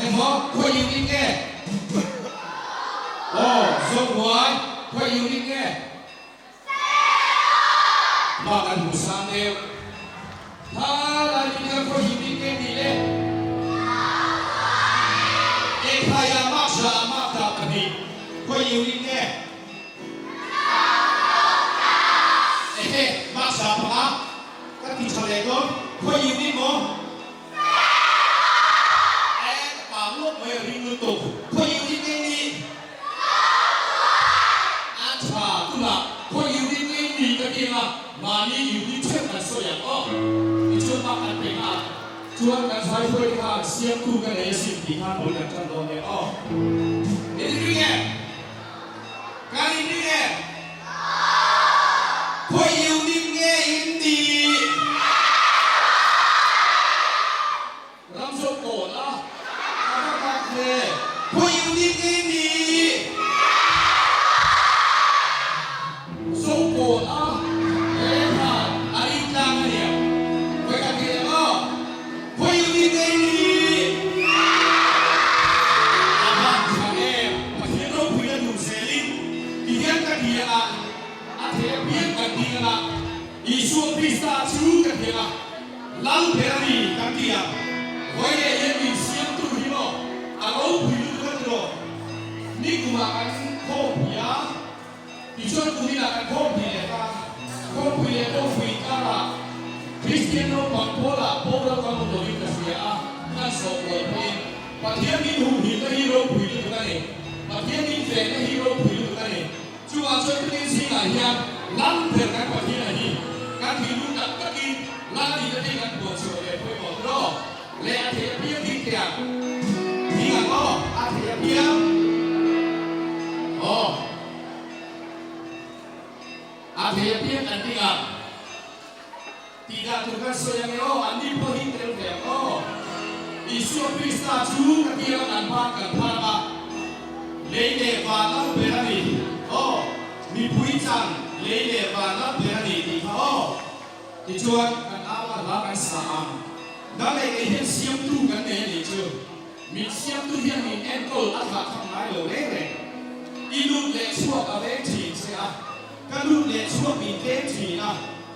Engmaw? Khawi unit nge? Aw, Zohnuai, khawi unit nge? Mah kan hmu sang deuh. Tha lai hi kha khawi unit nge nih le? Ekhaya mah hra mah ta ka nih. Khawi unit nge? Ehe, mah hra panga ka ti tha leh dawn. Khawi unit maw? E, ka kang lawk mai a ring lutuk. Khawi unit nge nih? A tha tunah khawi unit nge nih ka ti anga mahni unit theuh kan sawi ang aw. Tichuan mah kan pe nghal chuan kan zai hruai te khan siamtu ka nei asin tih khan bul kan tan dawn nia aw. In ring em? Kan in ring em? Khawi unit nge in nih? Ram zawk kawn a, a va mak ve. Khawi unit nge ni? Zo kawn a, he khan a ring tlang a nia. Khawi kan thei ang aw? Khawi unit nge ni? A van tha em, Pathian ropuina duh zelin ti hian ka ti ang a, a thei apiang kan ding ang a, Isua Krista chu ka ti ang a. Lal ber a ni kan ti ang. Vawi leh hian min siamtu hi maw a ropui lutuk a tiraw? Nikumah kan khawmpui a, tichuan kuminah kan khawmpui leh ta. Khawmpui leh khawmpui karah Kristian naupang pawlah boral kan awm lovin ka hria a, kan sawhkual pawhin Pathian min humhimna hi ropui lutuk a ni. Pathian min venna hi ropui lutuk a ni. Chuvang chuan tukin zingah hian lal ber kan Pathian a hi kan thinlung tak takin lal nihna te kan puan chhuah leh pawimawh tiraw leh a thei apiang ding teh ang ding ang aw a thei apiang aw a thei apiang kan ding ang tih dah tur kan sawi ang e aw an ni pawh hi tel ve ang aw Isua Krista chu ka tiang an ban kan phar a lei leh van lal ber a ni aw mipui chan lei leh van lal ber a ni tih kha aw tichuan kan au a hla kan sa ang nang leh kei hian siamtu kan nei a nih chu min siamtu hian min enkawl a thlah thak ngai lo reng reng i lut leh chhuak a veng thin che a ka lut leh chhuak min veng thin a.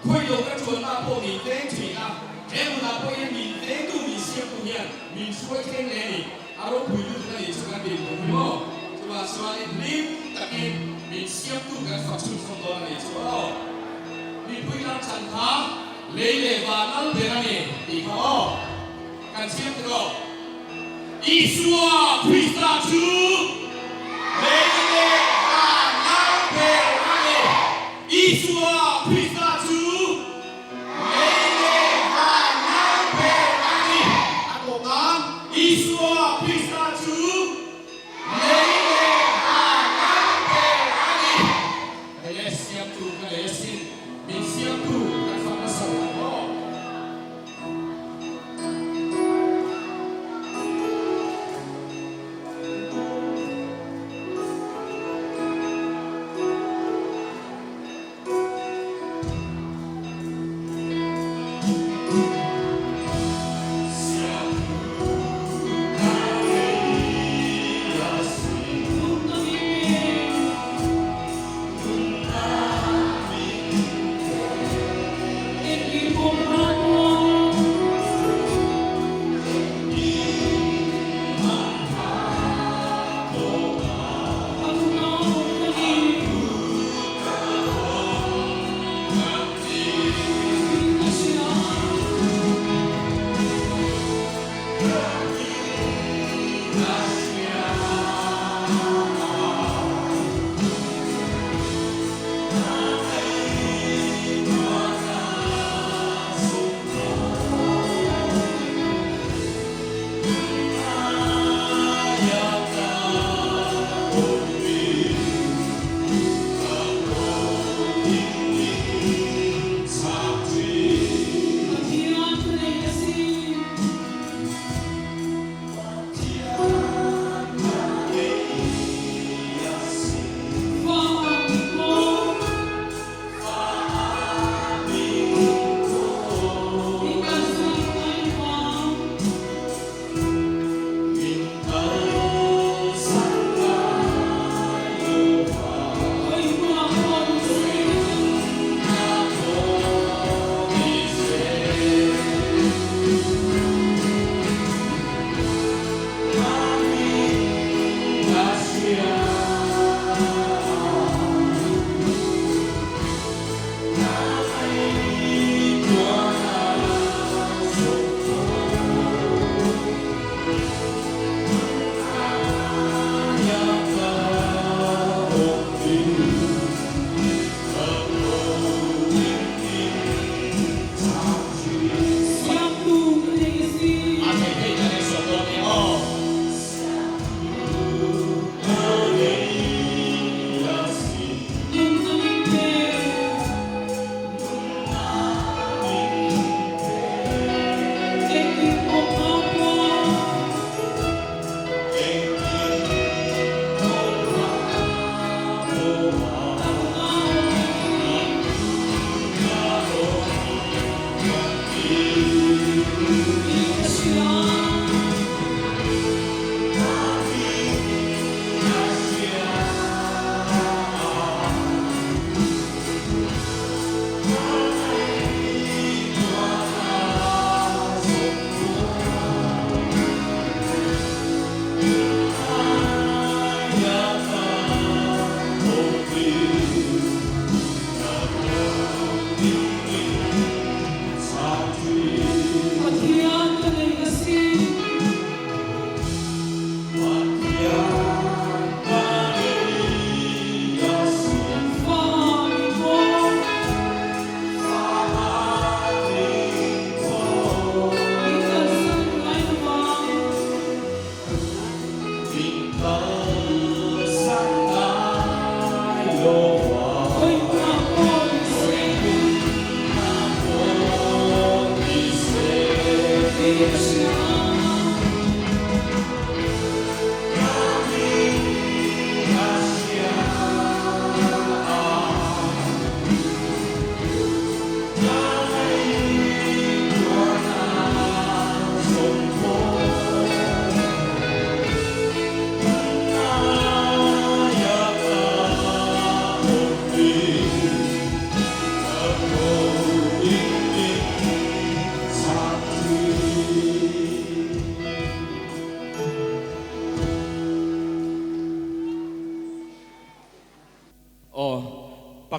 Khawi lo ka tuanna pawh min veng thin a, he hmunah pawh hian min vengtu min siamtu hian min hruai thleng leh a ni. A ropui lutuk a nih chu kan tih tur hi maw? Chuvang chuanin hlim takin min siamtu kan fak chhunzawm dawn a nih chu aw. Mipui lam chan kha lei leh van lal ber a ni tih kha aw. Kan chiang tiraw? Isua Krista chu lei leh van lal ber a ni. Isua Krista chu lei leh van lal ber a ni. A tawp nan, Isua Krista chu lei leh van lal ber a ni. Hei le, siamtu ka nei asin, min siamtu kan fak nasa lo ang aw.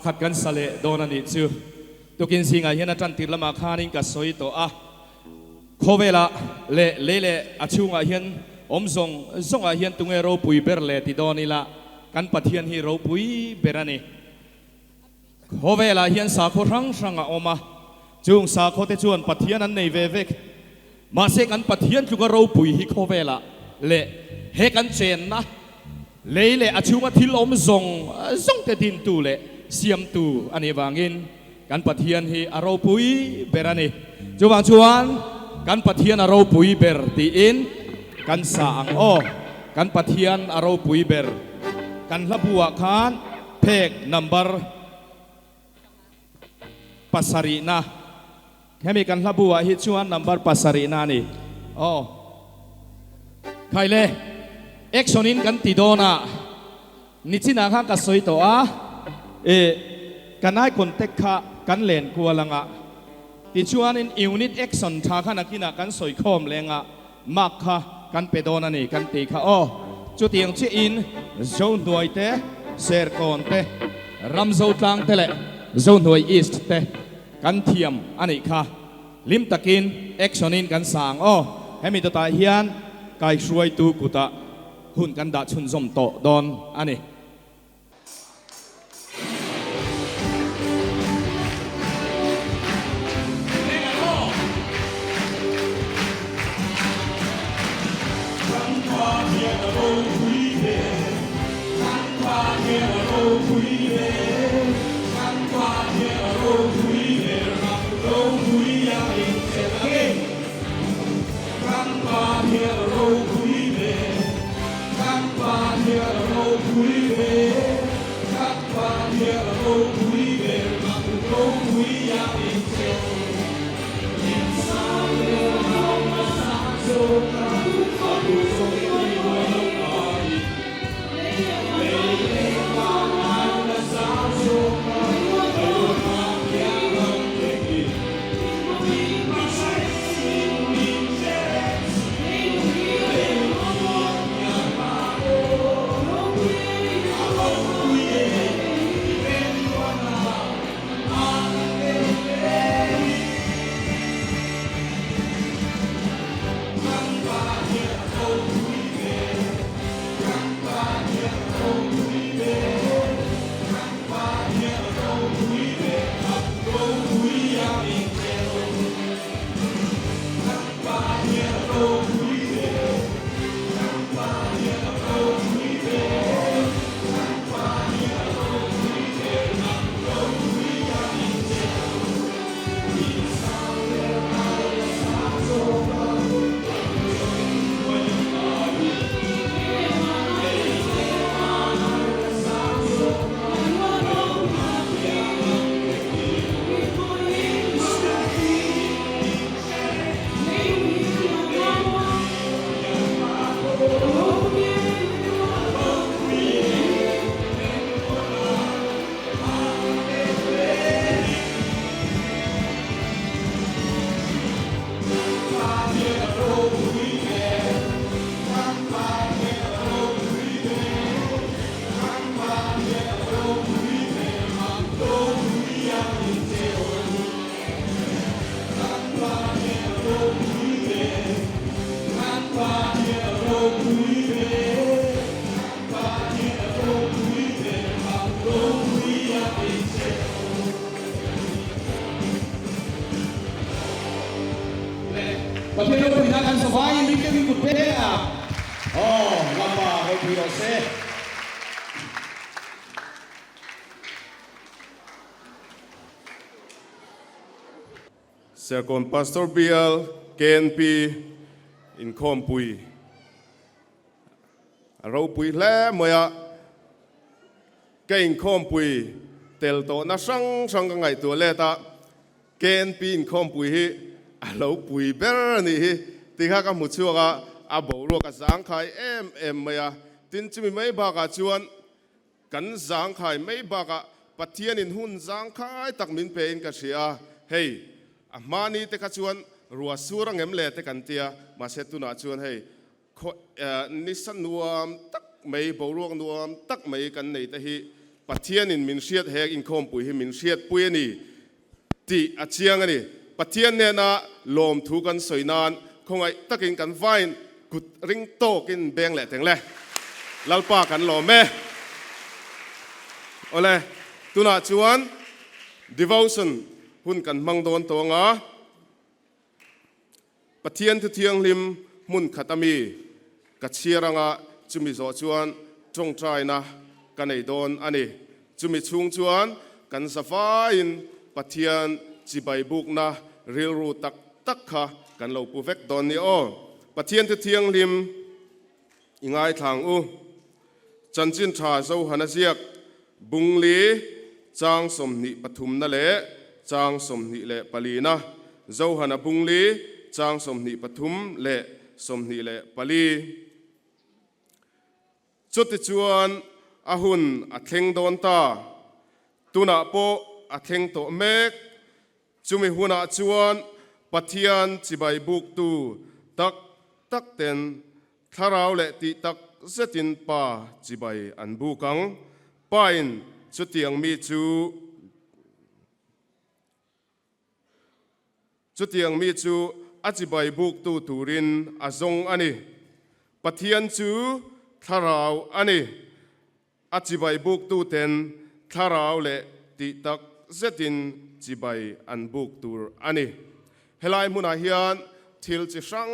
Pakhat kan sa leh dawn a nih chu. Tukin zingah hian a tantir lamah khanin ka sawi tawh a. Khawvelah leh lei leh a chhungah hian awm zawng zawngah hian tunge ropui ber le ti dawn ila kan Pathian hi ropui ber a ni. Khawvelah hian sakhaw hrang hrang a awm a, chung sakhaw te chuan Pathian an nei ve vek. Mahse kan Pathian tluka ropui hi khawvelah leh he kan chenna lei leh a chhunga thil awm zawng zawng te dintu leh siamtu a nih vangin kan Pathian hi a ropui ber a ni. Chuvang chuan kan Pathian a ropui ber tiin kan sa ang aw. Kan Pathian a ropui ber. Kan hla buah khan phek number pasarihna. Hemi kan hla bu ah hi chuan number pasarihna a ni. Aw. Khai le, action in kan ti dawn a, nichinah khan ka sawi tawh a, e kan eye contact kha kan len kual ang a, tichuanin unit action tha kha nakinah kan sawi khawm leng a, mark kha kan pe dawn a ni kan ti kha aw. Chutiang chiahin Zohnuai te, Serkawn te, Ramzotlang te leh Zohnuai East te, Kan thiam a nih kha. Hlim takin action in kan sa ang aw. Hemi dawtah hian kaihruaitu kutah hun kan dah chhunzawm tawh dawn a ni. Pathian ropui na kan zavaiin ring deuhin kut pe a, aw Lalpa ropui rawh se. Serkawn Pastor Bial KNP inkhawmpui a ropui hle mai a, ka inkhawmpui tel tawhna hrang hrang ka ngaihtuah let a, KNP inkhawmpui hi a lo pui ber a nih hi tih kha ka hmu chhuak a, a boruak a zangkhai em em mai a, tin chumi mai bakah chuan Kan zangkhai mai bakah Pathianin hun zangkhai tak min pe in ka hria a, hei a hmani te kha chuan rua sur angem le te kan tia, mahse tunah chuan hei khaw nisa nuam tak mai, boruak nuam tak mai kan nei te hi Pathianin min hriat he inkhawmpui hi min hriatpui a ni tih a chiang a ni. Pathian nena lawmthu kan sawi nan khawngaih takin kan vain kut ring tawkin beng leh teng le. Lalpa kan lawm e. Awle, tunah chuan devotion hun kan hmang dawn tawng a. Pathian thu thianghlim hmun khat ami ka chhiar anga chumi zawh chuan tawngtaina ka nei dawn a ni. Chumi chhung chuan kan zavaiin Pathian chibai bukna rilru tak tak kha kan lo pu vek dawn ni aw. Pathian thu thianghlim i ngaithla ang u. Chanchin tha Zohana ziak Bungli chang 23 na leh chang 24 na, Zohana Bungli chang 23 leh 24. Chutichuan a hun a thleng dawn ta, tunah pawh a thleng tawh mek. Chumi hunah chuan Pathian chibai buktu tak tak ten thlarau leh tih tak zetin Pa chibai an buk ang. Pain chutiang mi chu chutiang mi chu a chibai buktu turin a zawng a ni. Pathian chu thlarau a ni. A chibai buktuten thlarau leh tih tak zetin chibai an buk tur a ni. Helai hmunah hian thil chi hrang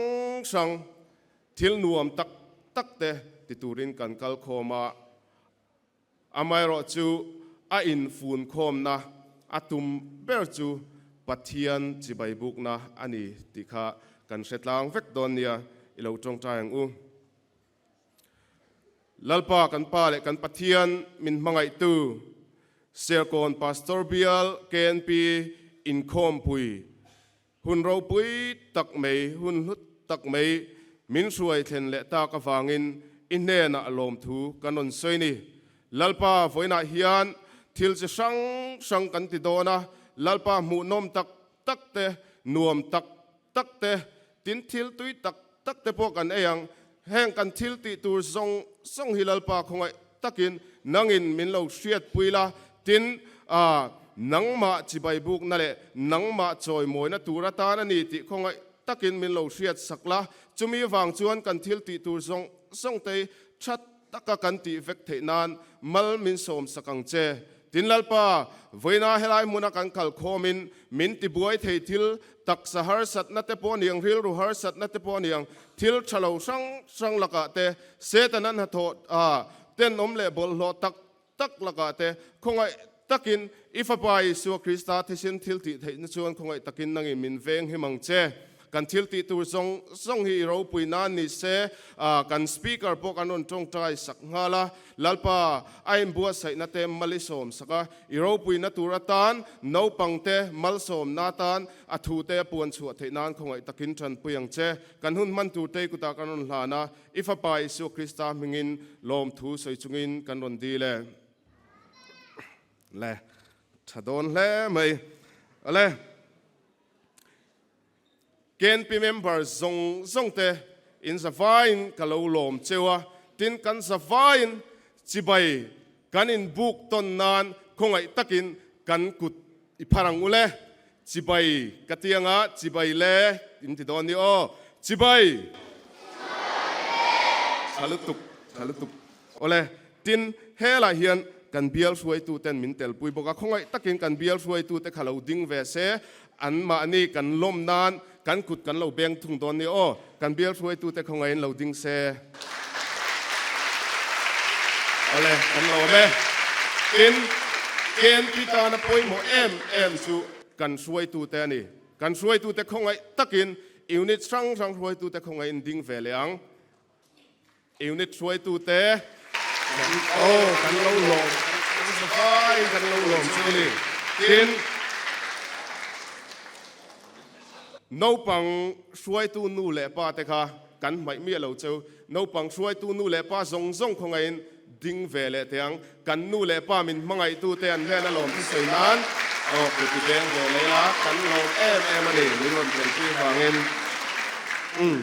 hrang, thil nuam tak tak te ti turin kan kal khawm a, amaherawh chu a infun khawmna a tum ber chu Pathian chibai bukna a ni tih kha kan hre tlang vek dawn nia, i lo tawngtai ang u. Lalpa kan Pa leh kan Pathian min hmangaihtu Serkawn Pastor Bial KNP inkhawmpui hun ropui tak mai, hun hlu tak mai min hruai thlen leh tak avangin i hnenah lawmthu kan rawn sawi ni. Lalpa vawiinah hian thil chi hrang hrang kan ti dawn a, Lalpa hmuhnawm tak tak te, nuam tak tak te, tin thil tui tak tak te pawh kan ei ang. Heng kan thil tih tur zawng zawng hi Lalpa khawngaih takin nangin min lo hriatpui la, tin, aa, nangmah chibai bukna leh nangmah chawimawina tur atan a ni tih khawngaih takin min lo hriat sak la. Chumi vang chuan kan thil tih tur zawng zawng te hi tha taka kan tih vek theih nan mal min sawm sak ang che. Tin Lalpa, vawiina helai hmuna kan kal khawmin min tibuai thei thil taksa harsatna te pawh aniang, rilru harsatna te pawh aniang, thil tha lo hrang hrang lakah te, Setanan hnathawh a tenawm leh bawlhhlawh tak tak lakah te khawngaih takin i Fapa Isua Krista thisen thil tih theihna chuan khawngaih takin nangin min veng him ang che. Kan thil tih tur zawng zawng hi i ropui nan ni se, kan Speaker pawh kan rawn tawngtai sak nghal a, Lalpa a inbuatsaihna te mal i sawm sak a, i ropuina tur atan naupangte malsawmna atan a thu te a puan chhuah theih nan khawngaih takin tanpui ang che. Kan hun hman tur te i kutah kan rawn hlan a, i Fapa Isua Krista hmingin lawmthu sawi chungin kan rawn dil e. Le, tha dawn hle mai. Ale. KNP member zawng zawng te in zavaiin ka lo lawm cheu a, tin kan zavaiin chibai kan in buk tawn nan khawngaih takin kan kut i phar ang ule, chibai ka ti anga chibai le in ti dawn ni aw, chibai! Tha lutuk, tha lutuk. Awle, tin helai hian kan bial hruaitu ten min telpui bawk a, khawngaih takin kan bial hruaitu te kha lo ding ve se, an mahni kan lawm nan kan kut kan lo beng thung dawn nia aw, kan bial hruaitu te khawngaihin lo ding se. Awle, kan lawm e. Tin, KNP tana pawimawh em em chu kan hruaitu te a ni. Kan hruaitu te khawngaih takin unit hrang hrang hruaitu te khawngaihin ding ve leh ang. Unit hruaitute aw kan lo lawm zavaiin kan lo lawm chu a ni. Tin, naupang hruaitu nu leh pa te kha kan hmaih miah lo cheu. Naupang hruaitu nu leh pa zawng zawng khawngaihin ding ve leh teh ang. Kan nu leh pa min hmangaihtute an hnen a lawm chu sawi nan aw kut i beng ve leh ila kan lawm em em a ni min rawn telpui vangin. Umm.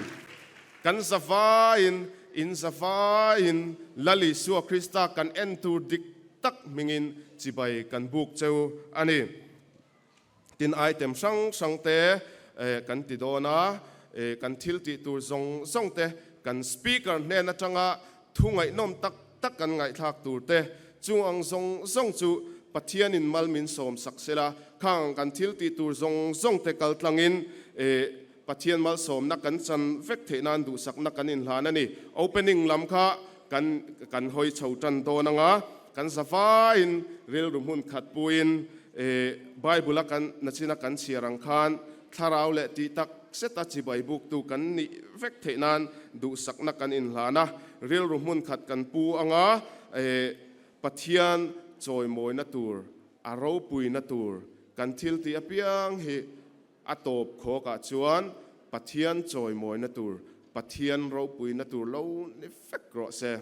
Kan zavaiin, in zavaiin Lal Isua Krista kan en tur dik tak hmingin chibai kan buk cheu a ni. Tin item hrang hrang te kan ti dawn a, kan thil tih tur zawng zawng te kan speaker hnen atanga thu ngaihnawm tak tak kan ngaihthlak tur te chung ang zawng zawng chu Pathianin mal min sawm sak sela, khang ang kan thil tih tur zawng zawng te kal tlangin Pathian malsawmna kan chan vek theih nan duhsakna kan inhlan a ni. Opening lam kha kan kan hawi chho tan dawn anga kan zavaiin rilru hmun khat puiin Bible a kan nachina kan chhiar ang khan thlarau leh tih tak zeta chibai buktu kan nih vek theih nan duhsakna kan inhlan a, rilru hmun khat kan pu anga Pathian chawimawina tur, a ropuina tur kan thil tih apiang hi A tawp khawkah chuan Pathian chawimawina tur, Pathian ropuina tur lo ni vek rawh se.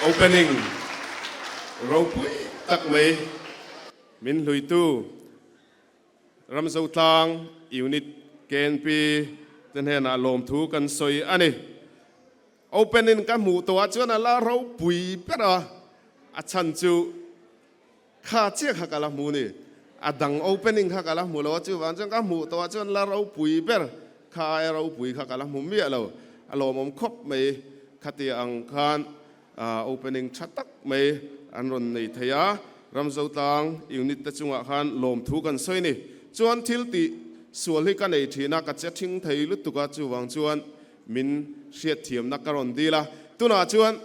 Opening ropui tak mai min hluitu Ramzotlang Unit KNP te hnenah lawmthu kan sawi a ni. Opening ka hmuh tawhah chuan a la ropui ber a, a chhan chu Kha chiah kha ka la hmu ni. A dang opening kha ka la hmu lo a, chuvang chuan ka hmuh tawh ah chuan la ropui ber kha aia ropui kha ka la hmu miah lo. A lawmawm khawp mai khatia ang khan opening tha tak mai an rawn nei thei a, Ramzotlang unit te chungah khan lawmthu kan sawi ni. Chuan thil tih sual hi ka nei thin a, ka che thing thei lutuk a, chuvang chuan min hriatthiamna ka rawn dil a. Tunah chuan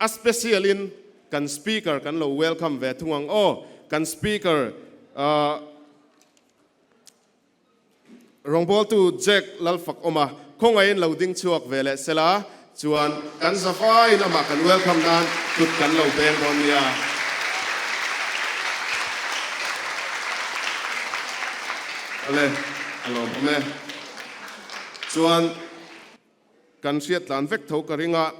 a special in Kan speaker kan lo welcome ve thung ang aw. Kan speaker ahh rawngbawltu Jack Lalfakawma khawngaihin lo ding chhuak ve leh sela chuan kan zavaiin amah kan welcome nan kut kan lo beng dawn nia. Awle a lawmawm e. Chuan. Kan hriat tlan vek tho ka ring a,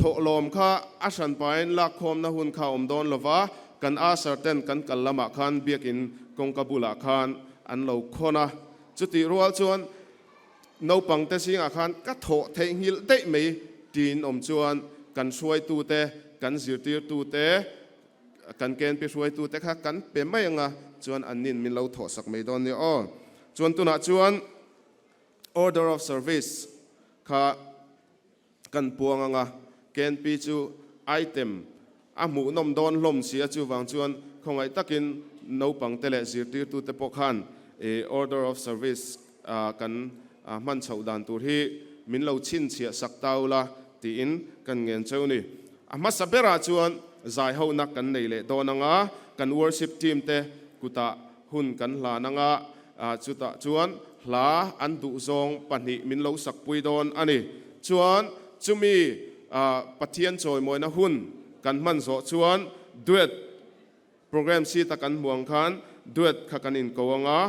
thawhlawm kha a hran pain lakkhawmna hun kha a awm dawn lova, kan usher ten kan kal lamah khan biakin kawngka bulah khan an lo khawn a, chutih rual chuan naupang te zingah khan ka thawh theihnghilh daih mai tiin awm chuan kan hruaitute, kan zirtirtute, kan KNP hruaitute kha kan pe mai anga chuan annin min lo thawhsak mai dawn nia aw. Chuan tunah chuan. Order of Service kha kan puang ang a, KNP chu item a hmuhnawm dawn hlawm si a, chuvang chuan khawngaih takin naupangte leh zirtirtute pawh khan Order of Service kan hman chhoh dan tur hi min lo chhinchhiah sak ta ula tiin kan ngen cheu ni. A hmasa berah chuan zaihona kan nei leh dawn ang a, kan worship team te kutah hun kan hlan ang a, Chutah chuan hla an duhzawng pahnih min lo sakpui dawn a ni. Chuan chumi Pathian chawimawina hun kan hman zawh chuan duet program seat a kan hmuh ang khan duet kha kan inko ang a,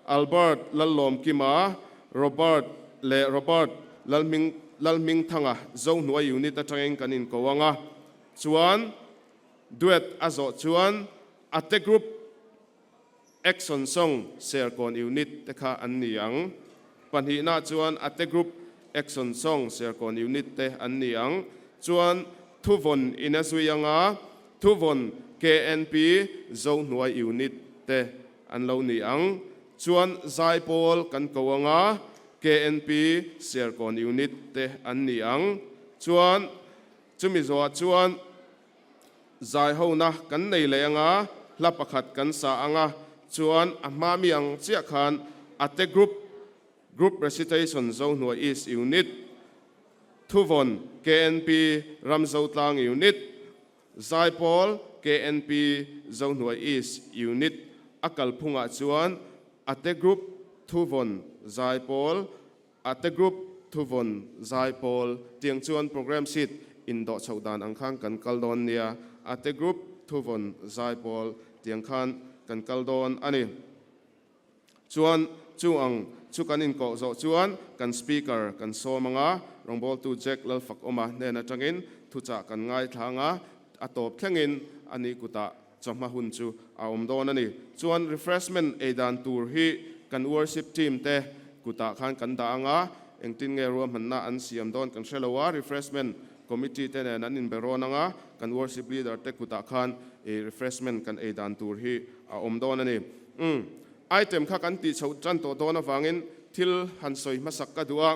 Albert Lallawmkima, Robert leh Robert Lalhming Lalhmingthanga Zohnuai unit atangin kan inko ang a. Chuan duet a zawh chuan Ate group Action Song Serkawn Unit te kha an ni ang. Pahnihna chuan Ate Group Action Song Serkawn Unit te an ni ang. Chuan Thuvawn in a zui anga Thuvawn KNP Zohnuai Unit te an lo ni ang. Chuan Zaipawl kan ko anga KNP Serkawn Unit te an ni ang. Chuan chumi zawhah chuan Zaihona kan nei leh anga, hla pakhat kan sa anga, chuan a hma mi ang chiah khan Ate Group, Group Recitation Zohnuai East Unit, Thuvawn KNP Ramzotlang Unit, Zaipawl KNP Zohnuai East Unit a kalphungah chuan Ate Group, Thuvawn, Zaipawl, Ate Group thuvawn zai pawl tiang chuan program sheet indawh chhoh dan ang khan kan kal dawn nia. Ate Group thuvawn zai pawl tiang khan kan kal dawn a ni. Chuan chu ang chu kan inkoh zawh chuan kan speaker kan sawm ang a, rawngbawltu Jack Lalfakawma hnen atangin thuchah kan ngaithla ang a, a tawp thlengin a ni kutah chawhma hun chu a awm dawn a ni. Chuan refreshment ei dan tur hi kan worship team te kutah khan kan dah ang a, engtin nge ruahmanna an siam dawn kan hre lo a, refreshment committee te nen an inbe rawn ang a, kan worship leader te kutah khan refreshment kan ei dan tur hi a awm dawn a ni. Umm, item kha kan tih chhoh tan tawh dawn avangin thil han sawi hmasak ka duh a.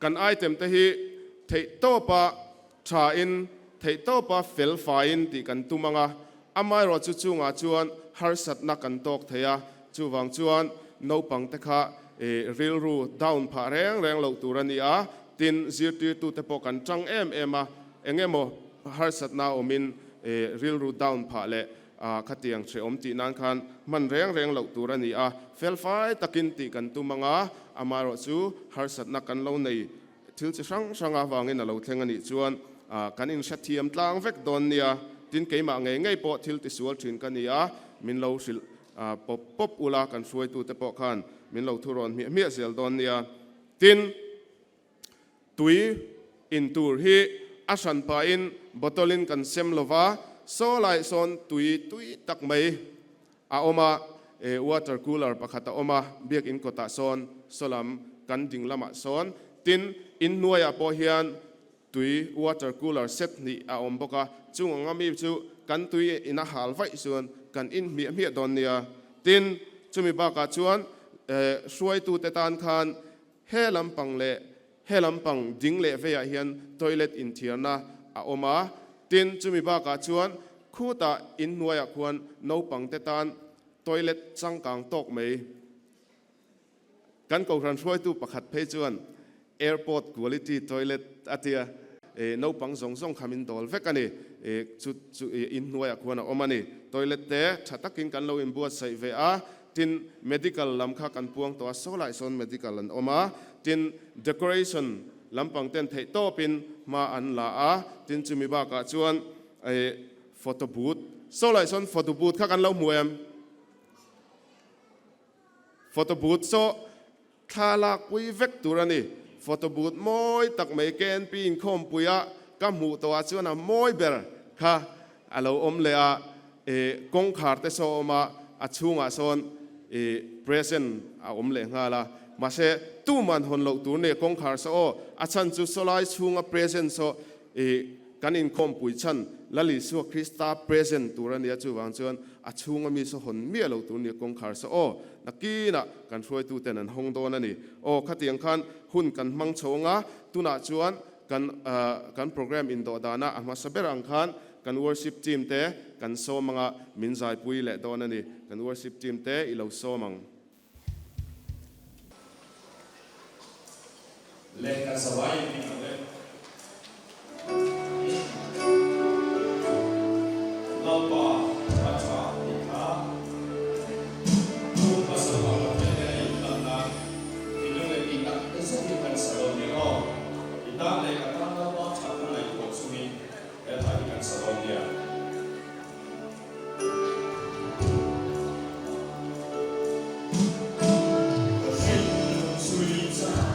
Kan item te hi theihtawpa thain, theihtawpa fel faiin tih kan tum ang a, amaherawh chu chungah chuan harsatna kan tawk thei a, chuvang chuan naupang te kha rilru down phah reng reng loh tur a ni a, tin zirtirtute pawh kan tang em em a, eng emaw harsatna awmin rilru down phah leh A, khatiang hrehawm tih nan khan hman reng reng loh tur a ni a, felfai takin tih kan tum ang a, amaherawh chu harsatna kan lo nei thil chi hrang hrang avangin a lo thleng a nih chuan kan inhrethiam tlang vek dawn nia, tin keimah ngei ngei pawh thil tisual thin ka ni a, min lo hrilh pawp pawp ula kan hruaitute pawh khan min lo thurawn hmiah hmiah zel dawn nia, tin. Tui in tur hi A hran pahin bottle in kan sem lova, saw lai sawn tui tui tak mai a awm a, water cooler pakhat a awm a, biakin kawtah sawn saw lam kan ding lamah sawn. Tin, in hnuaiah pawh hian tui water cooler set hnih a awm bawk a, chung anga mi chu kan tui in a hal vaih chuan kan in hmiah hmiah dawn nia. Tin, chumi bakah chuan hruaitute tan khan He lampang leh he lampang ding leh veiah hian toilet inthiarna a awm a, tin chumi bakah chuan khutah inhnuaiah khuan naupangte tan toilet changkang tawk mai. Kan kohhran hruaitu pakhat phei chuan airport quality toilet a tia, naupang zawng zawng kha min dawl vek a ni, chu chu inhnuaiah khuan a awm a ni. Toilet te tha takin kan lo inbuatsaih ve a, Tin, medical lam kha kan puang tawh a, saw lai sawn medical an awm a, tin, decoration lampang ten theih tawpin hma an la a, tin, chumi bakah chuan eh photo booth, saw lai sawn photo booth kha kan lo hmu em? Photo booth saw thla lakpui vek tur a ni. Photo booth mawi tak mai KNP inkhawmpuia ka hmuh tawhah chuan a mawi ber kha a lo awm leh a, eh kawngkhar te saw a awm a, a chhungah sawn eh present a awm leh nghal a. Mahse, tuman hawn loh tur nia kawngkhar saw aw, a chhan chu sawlai chhunga present saw eh kan inkhawmpui chhan Lal Isua Krista present tur a nia, chuvang chuan a chhunga mi saw hawn miah loh tur nia kawngkhar saw aw, nakinah kan hruaituten an hawng dawn a ni. Aw, khatiang khan hun kan hmang chho anga, tunah chuan kan kan program indawh dana a hmasa ber ang khan kan worship team te kan sawm anga min zaipui leh dawn a ni. Kan worship team te i lo sawm ang. Leh kan savai in ding ang le. Lalpa a tha tih kha Pu Pasal Pathian nen a inhlan nan thinlung leh tih tak zetin kan sa dawn nia aw. I tan leh ka tan Lalpa thatna ngaihtuah chungin he hla hi kan sa dawn nia. Ka hringnun chhui chak.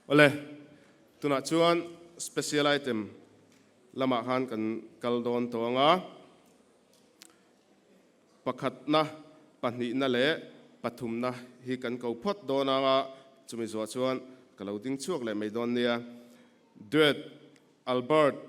Awle, tunah chuan special item lamah khan kan kal dawn tawh ang a. Pakhatna, pahnihna leh pathumna hi kan ko phawt dawn ang a, chumi zuah chuan ka lo ding chhuak leh mai dawn nia. Duet Albert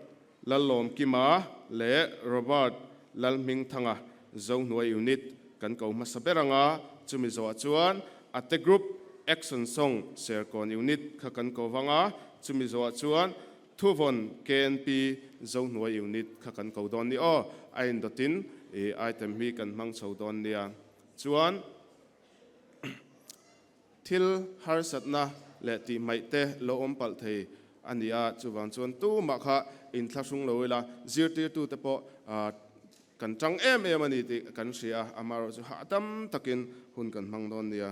Lallawmkima leh Robert Lalhmingthanga Zohnuai Unit kan ko hmasa ber ang a, chumi zawhah chuan Ate Group Action Song Serkawn Unit kha kan ko vang a, chumi zawhah chuan Thuvawn KNP Zohnuai Unit kha kan ko dawn ni aw, a indawtin i item hi kan hmang chho dawn nia. Chuan thil harsatna leh tihhmaih te lo awm palh thei a ni a, chuvang chuan tumah kha inthlahrung lo ila, zirtirtute pawh kan tang em em a ni tih kan hria a, amaherawhchu chu hahdam takin hun kan hmang dawn nia.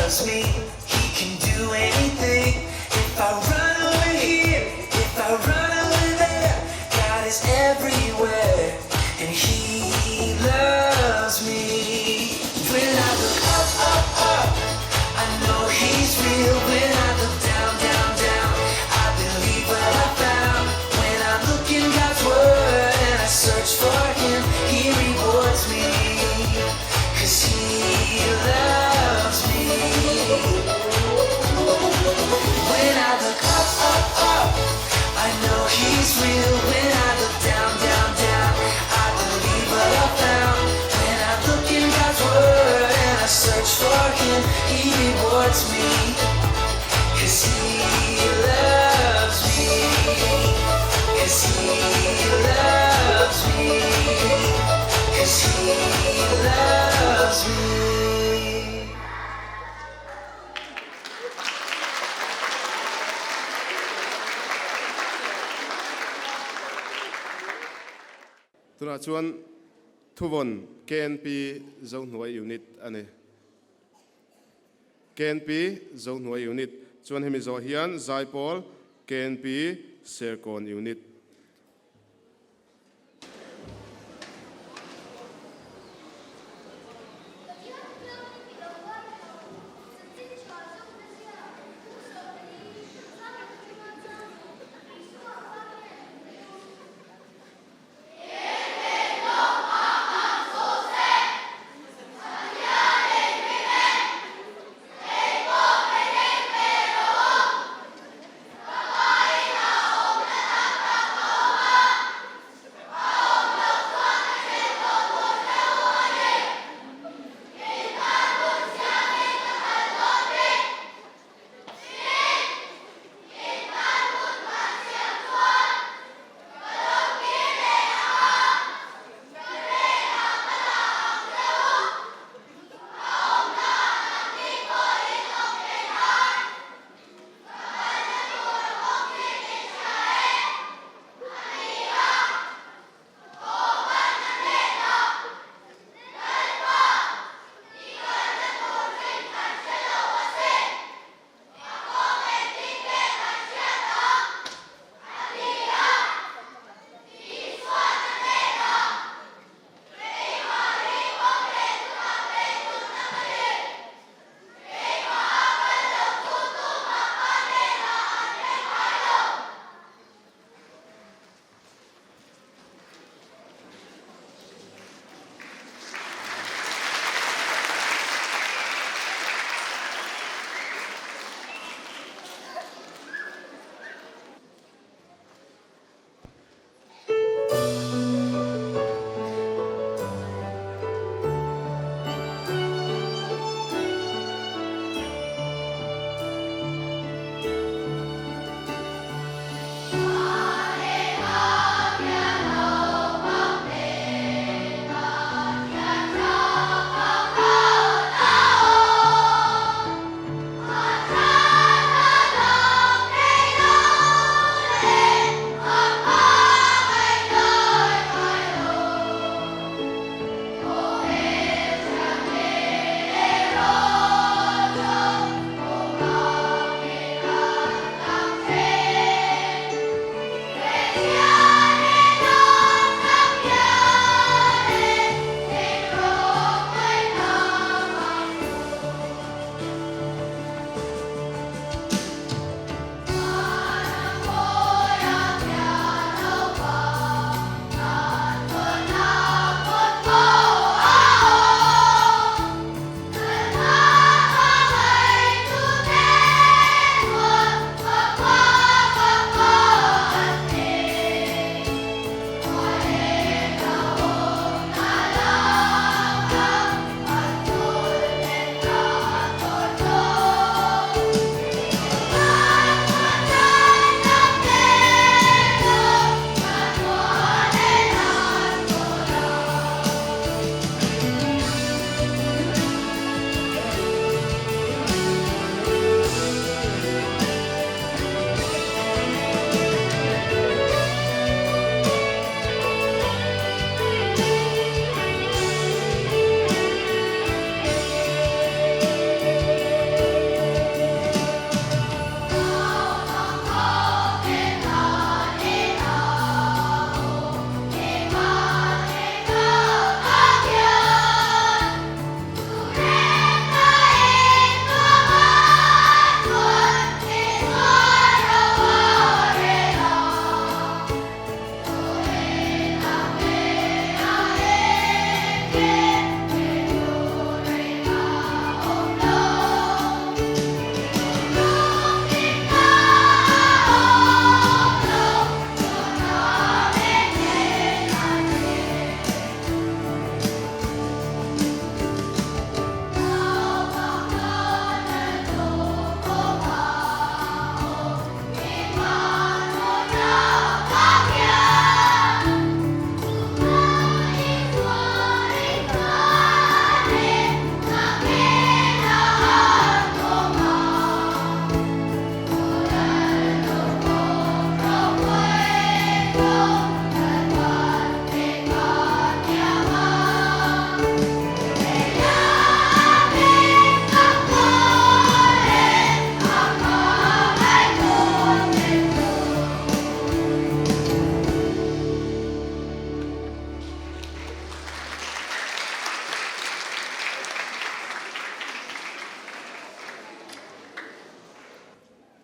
loves me. He can do anything. If I run over here, if I run over there, God is everywhere, and He loves me. When I look up, up, up, I know He's real. When I look down, down, down, I believe what I found. When I look in God's Word and I search for Him, He rewards me. 'Cause He loves me. When I look up, up, up, I know He's real. When I look down, down, down, I believe what I found. When I look in God's Word and I search for Him, He rewards me. 'Cause He loves me. 'Cause He loves me. 'Cause He loves me. Tunah chuan Thuvawn KNP Zohnuai Unit a ni. KNP Zohnuai Unit chuan hemi zawh hian Zaipawl KNP Serkawn Unit.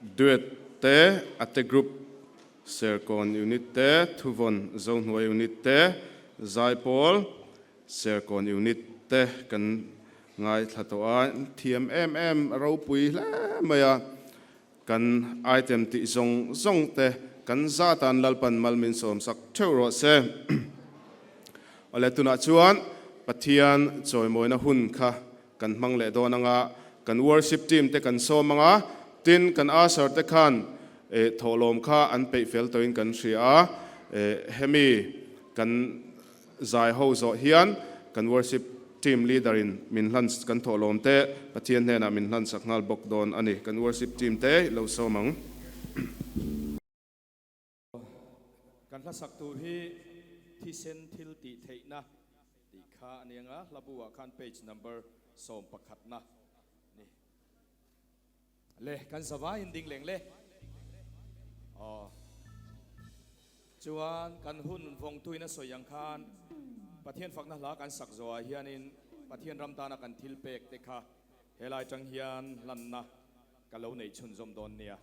Duet te, Ate Group, Serkawn Unit te, Thuvawn Zohnuai Unit te, Zaipawl, Serkawn Unit te kan ngaithla tawh a, thiam em em ropui hle mai a, kan item tih zawng zawng te kan zatan Lalpan mal min sawmsak theuh rawh se. Awle tunah chuan Pathian chawimawina hun kha kan hmang leh dawn anga, kan worship team te kan sawm anga, tin kan usher te khan thawhlawm kha an peih fel tawhin kan hria a, hemi kan zai ho zawh hian kan worship team leader in min hlan kan thawhlawm te Pathian hnenah min hlan sak nghal bawk dawn a ni, kan worship team te lo sawm ang. Kan hlasak tur hi thisen thil tih theihna tih kha a ni ang a, hlabu ah khan page number 11 na ni. Le, kan zavaiin ding leng le. Aw. Chuan kan hun vawngtuin a sawi ang khan Pathian fakna hla kan sak zawhah hianin Pathian ram tana kan thil pek te kha helai tang hian hlanna ka lo neih chhunzawm dawn nia.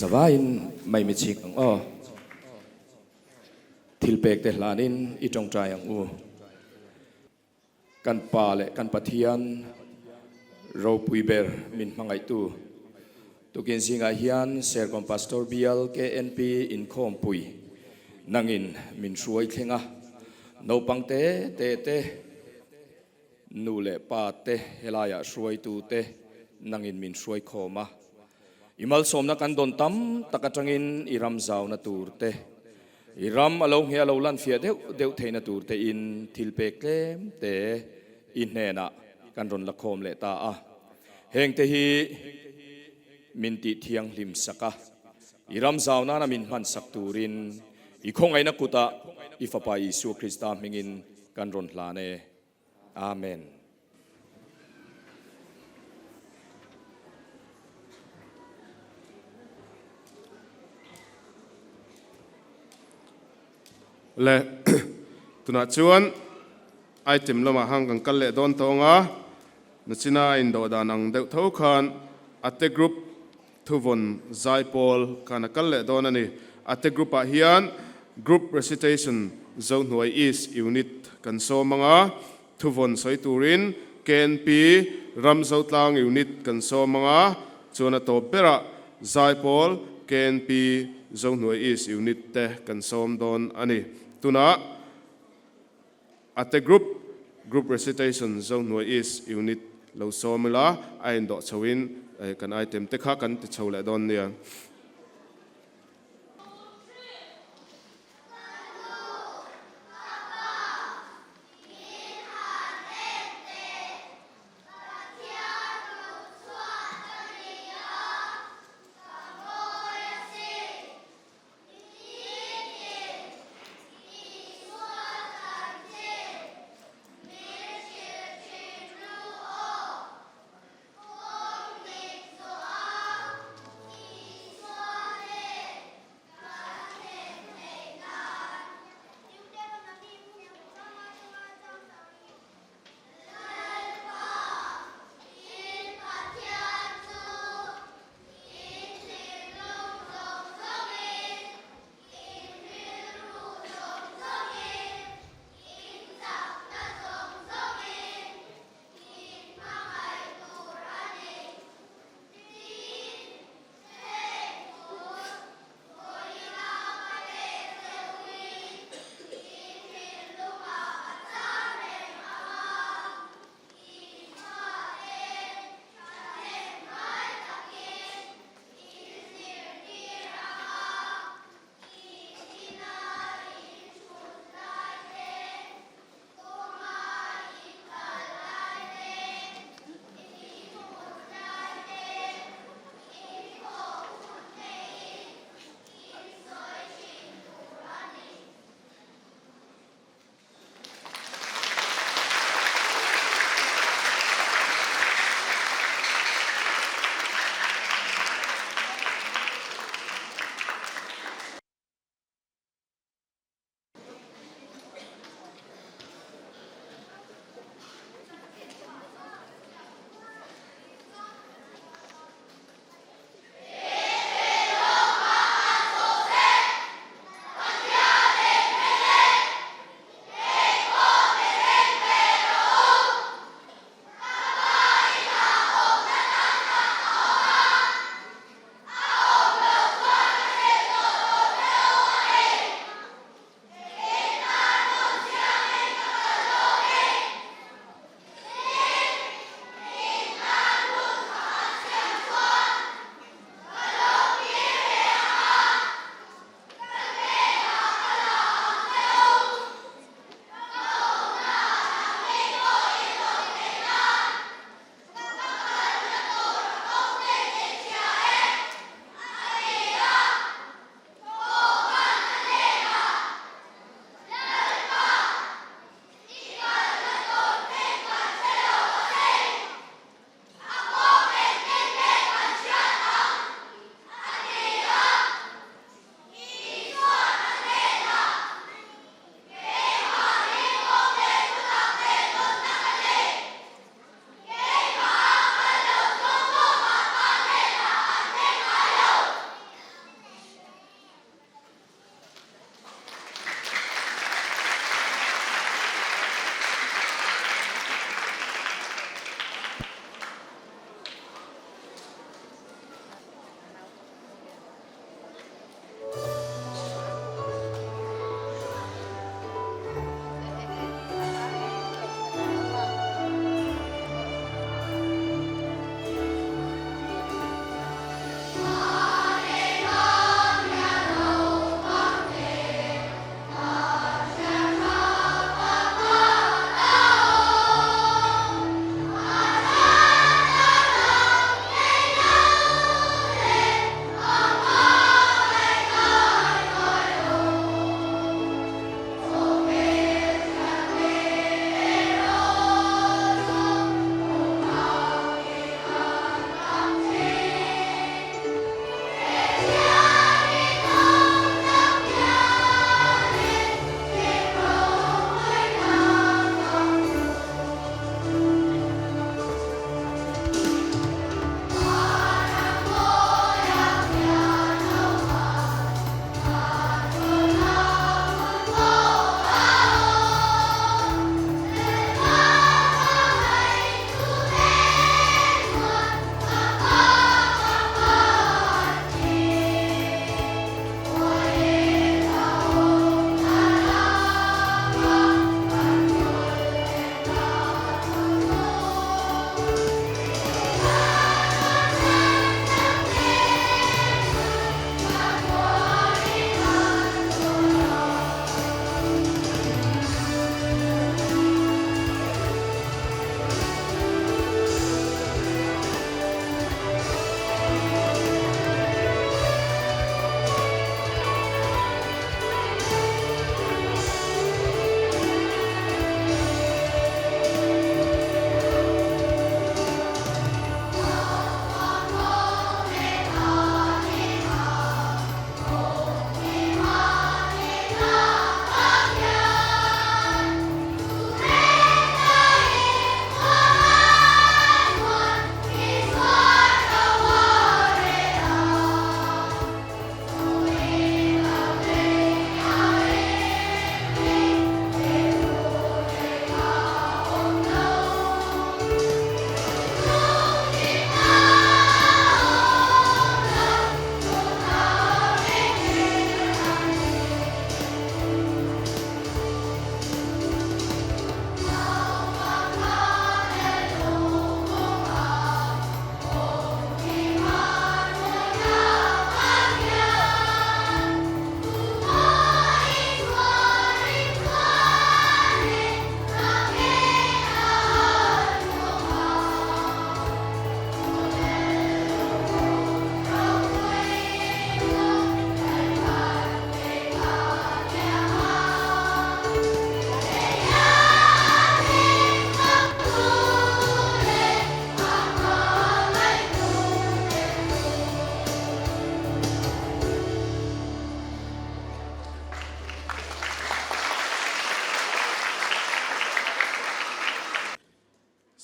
Zavaiin mai mi chhing ang aw. Thilpek te hlanin i tawngtai ang u. Kan Pa leh kan Pathian ropui ber min hmangaihtu tukin zingah hian Serkawn Pastor Bial KNP inkhawmpui nangin min hruai thleng a, naupang te te te, Nu leh pa te, helaiah hruaitu te nangin min hruai khawm a. I malsawmna kan dawn tam tak atangin i ram zauna tur te, i ram a lo ngheh a lo lan fiah deuh deuh theihna tur tein thil pek tlem te i hnenah kan rawn la khawm leh ta a. Heng te hi min tih thianghlim sak a, i ram zau nana min hman sak turin i khawngaihna kutah i Fapa Isua Krista hmingin kan rawn hlan e. Amen. Le tunah chuan item lamah hang kan kal leh dawn tawng a, nachina a indawh dan ang deuh tho khan ate group thuvawn zaipawl khan a kal leh dawn a ni. Ate group ah hian Group Recitation Zohnuai East Unit kan sawm ang a, thuvawn sawi turin KNP Ramzotlang Unit kan sawm ang a, chuan a tawp berah Zaipawl KNP Zohnuai East Unit te kan sawm dawn a ni. Tunah Ate Group, Group Recitation Zohnuai East Unit lo sawm ila, a indawh chhoin kan item te kha kan ti chho leh dawn nia.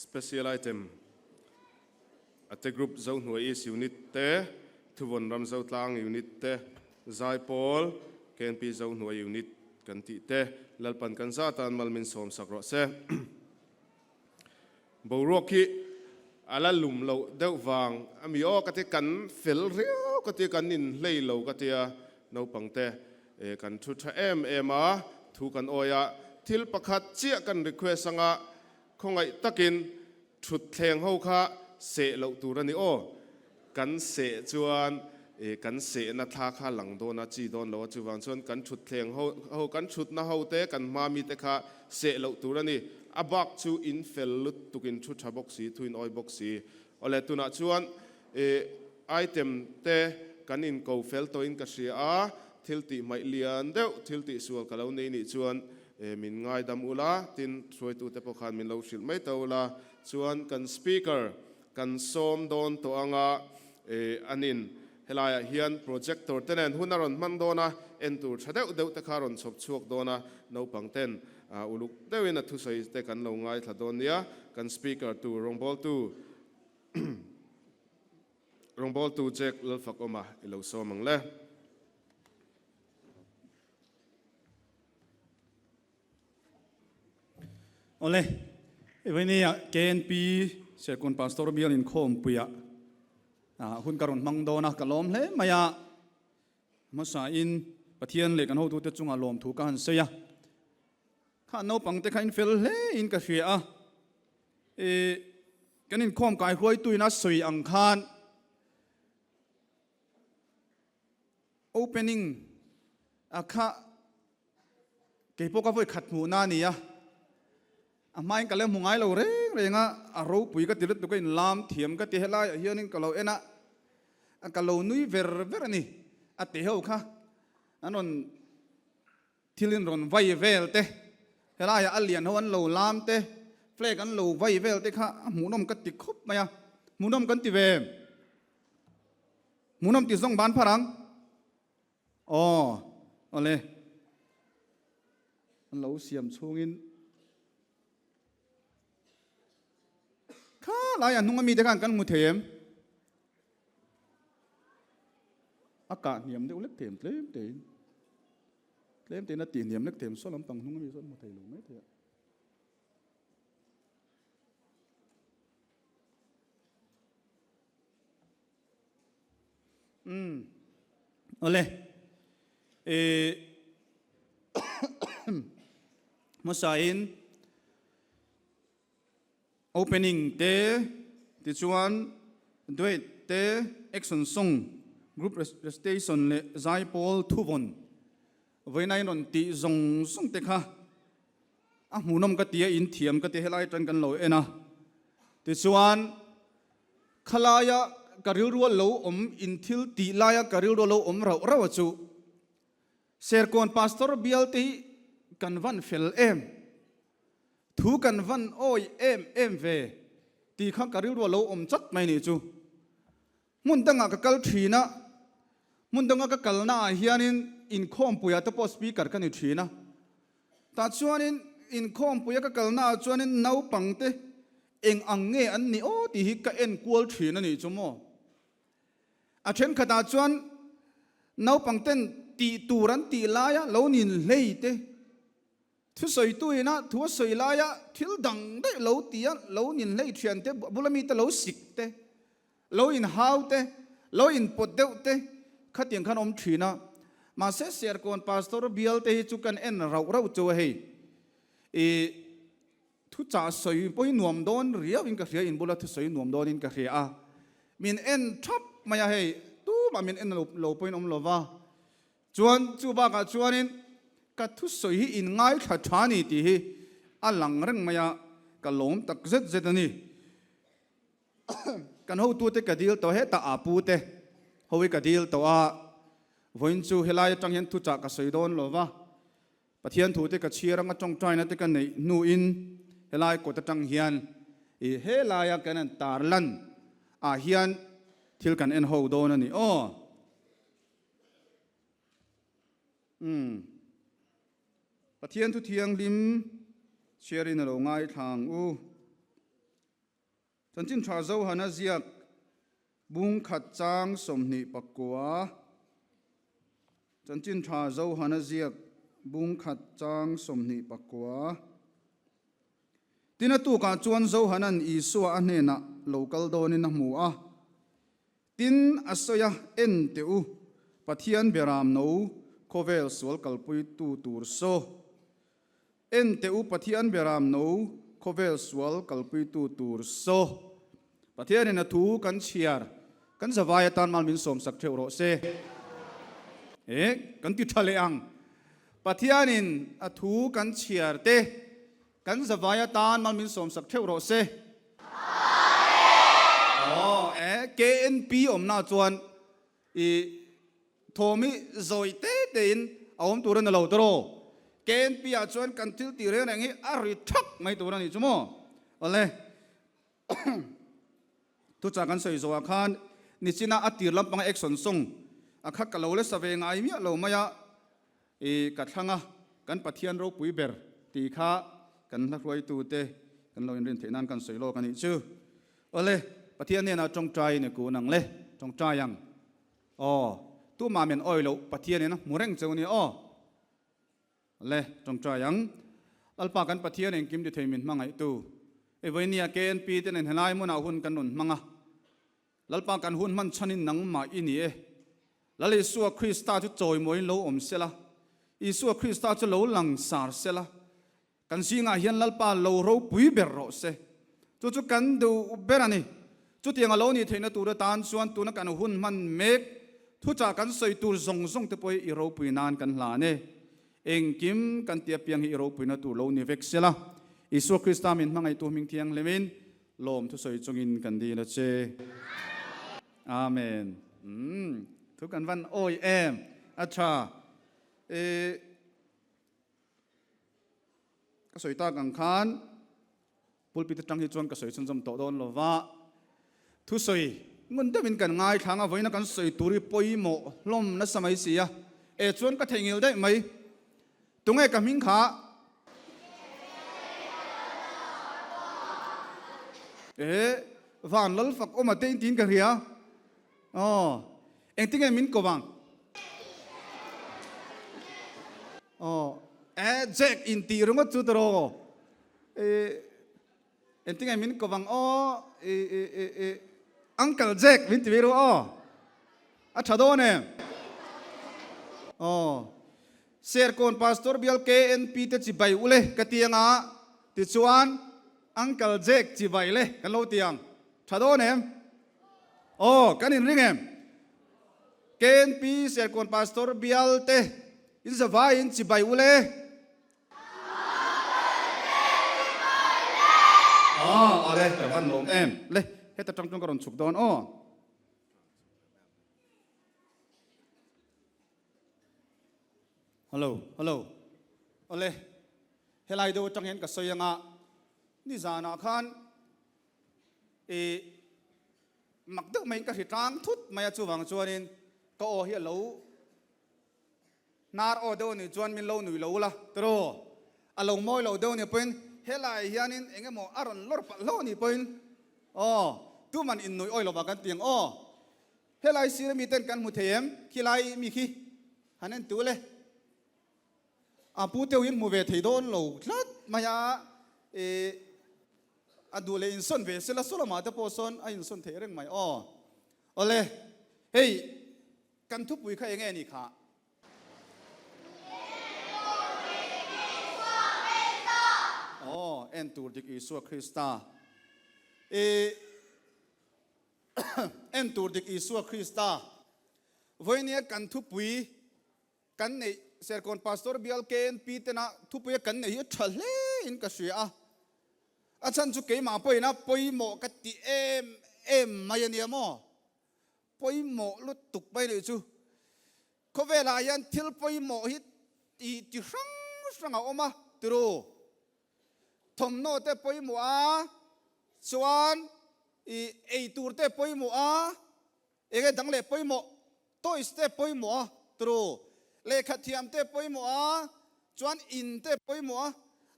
Special Item a te Group Zohnuai East Unit te, Thuvawn Ram Zotlang Unit te, Zaipawl KNP Zohnuai Unit kan tih te Lalpan kan zatan mal min sawm sak rawh se. Boruak hi a la lum loh deuh vang a mi aw ka ti, kan fel riau ka ti, kan inhlei lo ka tia, naupang te kan thu tha em em a, thu kan awi a, thil pakhat chiah kan request anga khawngaih takin Thutthleng ho kha seh loh tur a ni aw. Kan seh chuan kan sehna thla kha lang dawn a, chi dawn lo a, chuvang chuan kan thutthleng ho ho kan thutna ho te kan hma mi te kha seh loh tur a ni. A bak chu in fel lutuk in thu tha bawk si, thu in awi bawk si. Awle tunah chuan item te kan in ko fel tawhin ka hria a, thil tih hmaih lian deuh thil tih sual ka lo nei nih chuan Min ngaidam ula, tin hruaitute pawh khan min lo hrilh mai ta ula, chuan kan Speaker kan sawm dawn tawh anga anin helaiah hian projector te nen hun a rawn hman dawn a, en tur tha deuh deuh te kha a rawn chhawp chhuak dawn a, naupang ten uluk deuhin a thusawi te kan lo ngaithla dawn nia, kan Speaker tur rawngbawltu rawngbawltu Jack Lalfakawma i lo sawm ang le. Awle, Evaini-ah KNP Serkawn Pastor bial inkhawmpuiah hun ka rawn hmang dawn a, ka lawm hle mai a. Hmasain Pathian leh kan hotute chunga lawmthu ka han sawi a. Kha naupangte kha in fel hle in ka hria a. E, kan inkhawm kai huaituin a sawi ang khan Opening a kha keipawh ka vawi khat hmuhna a ni a, a hmain ka la hmu ngai lo reng reng a, a ropui ka ti lutuk a inlam thiam ka ti helaiah hianin ka lo en a, ka lo nui ver ver a ni, a ti ho kha an rawn Thil in rawn vai vel te, helaiah a lian ho an lo lam te, flag an lo vai vel te kha a hmuhnawm ka ti khawp mai a, hmuhnawm kan ti ve. Hmuhnawm ti zawng ban phar ang. Aw, awle. An lo siam chhungin kha laiah hnung ami te khan kan hmu thei em? A kah hniam deuh lek them tlem tein tlem tein a tih hniam lek them saw lampang hnung ami sawn hmu thei lo mai thei a. Umm awle e hmasain Opening te, tichuan duet te, action song, group recitation leh zaipawl thuvawn vawiin rawn tih zawng zawng te kha a hmuhnawm ka ti a, in thiam ka ti helai atang kan lo en a. Tichuan khalaia ka rilrua lo awm in thil tih laia ka rilrua lo awm rauh rauh a chu Serkawn Pastor bial te hi kan van fel em? Thu kan van awi em em ve tih kha ka rilru a lo awm chat mai nih chu. Hmun dangah ka kal thin a, hmun danga ka kalna ah hianin inkhawmpuiah te pawh speaker ka ni thin a. Tah chuanin inkhawmpuia ka kalna ah chuanin naupangte eng ang nge an nih aw tih hi ka en kual thin a nih chu maw. A thenkhatah chuan naupangten tih tur an tih laia lo nin hlei te, Thusawitu ina thu a sawi laia thil dang daih lo tia lo ninhlei thian te, bula mite lo sik te, lo inhau te, lo inpawt deuh te khatiang khan awm thin a. Mahse Serkawn Pastor bial te hi chu kan en rauh rauh chu a hei. I thuchah sawi pawh hi nuam dawn riau in ka hria, in bula thusawi nuam dawn in ka hria a. Min en thap mai a hei, tumah min en lo pawhin awm lova. Chuan chu bakah chuanin ka thusawi hi in ngaithla tha ni tih hi a lang reng mai a, ka lawm tak zet zet a ni. Kan hotute ka dil tawh hetah aa pute ho hi ka dil tawh a, vawiin chu helai atang hian thuchah ka sawi dawn lo va, Pathian thute ka chhiar anga tawngtaina te ka neih hnuin helai kawt atang hian i helaia kan han tarlan ah hian thil kan en ho dawn a ni aw. Umm. Pathian thu thianghlim chhiarin a lo ngaithla ang u. Chanchin tha Zohana ziak bung khat chang 29. Chanchin tha Zohana ziak bung khat chang 29. Tin a tukah chuan Zohanan Isua a hnenah lo kal dawnin a hmu a. Tin a sawi a, En teh u, Pathian beram no khawvel sual kalpuitu tur saw. En teh u, Pathian beram no khawvel sual kalpuitu tur saw. Pathianin a thu kan chhiar, kan zavai atan mal min sawmsak theuh rawh se. E, kan ti tha leh ang. Pathianin a thu kan chhiar te, Kan zavai atan mal min sawmsak theuh rawh se. Aw e, KNP awmna chuan i thawm hi zawi te tein a awm tur a ni lo tawh. KNP ah chuan kan thil tih reng reng hi a ri thak mai tur a ni chu maw? Awle. Thuchah kan sawi zawhah khan nichina a tir lampanga action song a kha ka lo la sa ve ngai miah lo mai a, i ka thlang a, kan Pathian ropui ber tih kha kan hla hruaitute kan lo inrin theih nan kan sawi lawk a nih chu. Awle, Pathian hnenah tawngtai ni kun ang le, tawngtai ang. Aw, tumah min awi loh Pathianin a hmu reng cheu nia aw. Le, tawngtai ang. Lalpa kan Pathian engkim ti thei min hmangaihtu. I vawinia KNP te nen helai hmunah hun kan rawn hmang a. Lalpa kan hun hman chhanin nangmah i ni e. Lal Isua Krista chu chawimawiin lo awm sela, Isua Krista chu lo lang sar sela, Kan zingah hian Lalpa lo ropui ber rawh se. Chu chu kan duh ber a ni. Chutiang a lo nih theihna tur atan chuan tuna kan hun hman mek thuchah kan sawi tur zawng zawng te pawh hi i ropui nan kan hlan e. Engkim kan ti apiang hi i ropuina tur lo ni vek sela. Isua Krista min hmangaihtu hming thianghlimin lawm thusawi chungin kan dil a che. Amen. Umm thu kan van awi em a tha e. Ka sawi tak ang khan pulpit atang hi chuan ka sawi chhunzawm tawh dawn lo va, thusawi ngun deuhin kan ngaithlang a, vawiina kan sawi tur hi pawimawh hlawm nasa mai si a, e chuan ka theihnghilh daih mai. Tunge ka hming kha? E, van lal fak awm a te in tiin ka hria. Aw, engtinge min ko vang? Aw, e Jack in tih ringawt chu tawh e engtinge min ko vang aw e e e e Uncle Jack min ti ve ru aw a tha dawn em? Aw, Serkawn Pastor Bial KNP te chibai ule ka ti anga tichuan Uncle Jack chibai le kan lo ti ang tha dawn em? Aw, kan inring em? KNP Serkawn Pastor bial te in zavaiin chibai ule. Aw, awle, ka van lawm em. Le, heta tang chuan ka rawn chhuk dawn aw. Hello, hello. Awle, helai deuh atang hian ka sawi anga nizanah khan I mak deuh maiin ka hri tlang thut mai a, chuvang chuanin ka aw hi a lo hnar aw deuh a nih chuan min lo nui lo ula tiraw, a lo mawi lo deuh a nih pawhin helai hianin eng emaw a rawn lawr palh hlauh a nih pawhin aw tuman innuih awi lovah kan ti ang aw, helai sir ami ten kan hmu thei em khilai mi khi han en tu le. A pu teuh in hmu ve thei dawn lo tlat mai a, i a duh leh insawn ve sela saw lamah te pawh sawn a insawn theih reng mai aw. Awle, hei kan thupui kha enge ni kha? Aw, en tur dik Isua Krista. I en tur dik Isua Krista. Vawinia kan thupui Kan neih Serkawn Pastor Bial KNP tena thupuia kan neih hi a tha hle in ka hria a. A chhan chu keimah pawhin a pawimawh ka ti em em mai a nia maw? Pawimawh lutuk mai nih chu. Khawvelah hian thil pawimawh hi ti ti hrang hrang a awm a tiru. Thawmhnaw te pawimawh a, chuan i eitur te pawimawh a, Enge dang leh pawimawh? Toys te pawimawh a, tru. Lehkha thiam te pawimawh a, chuan in te pawimawh a,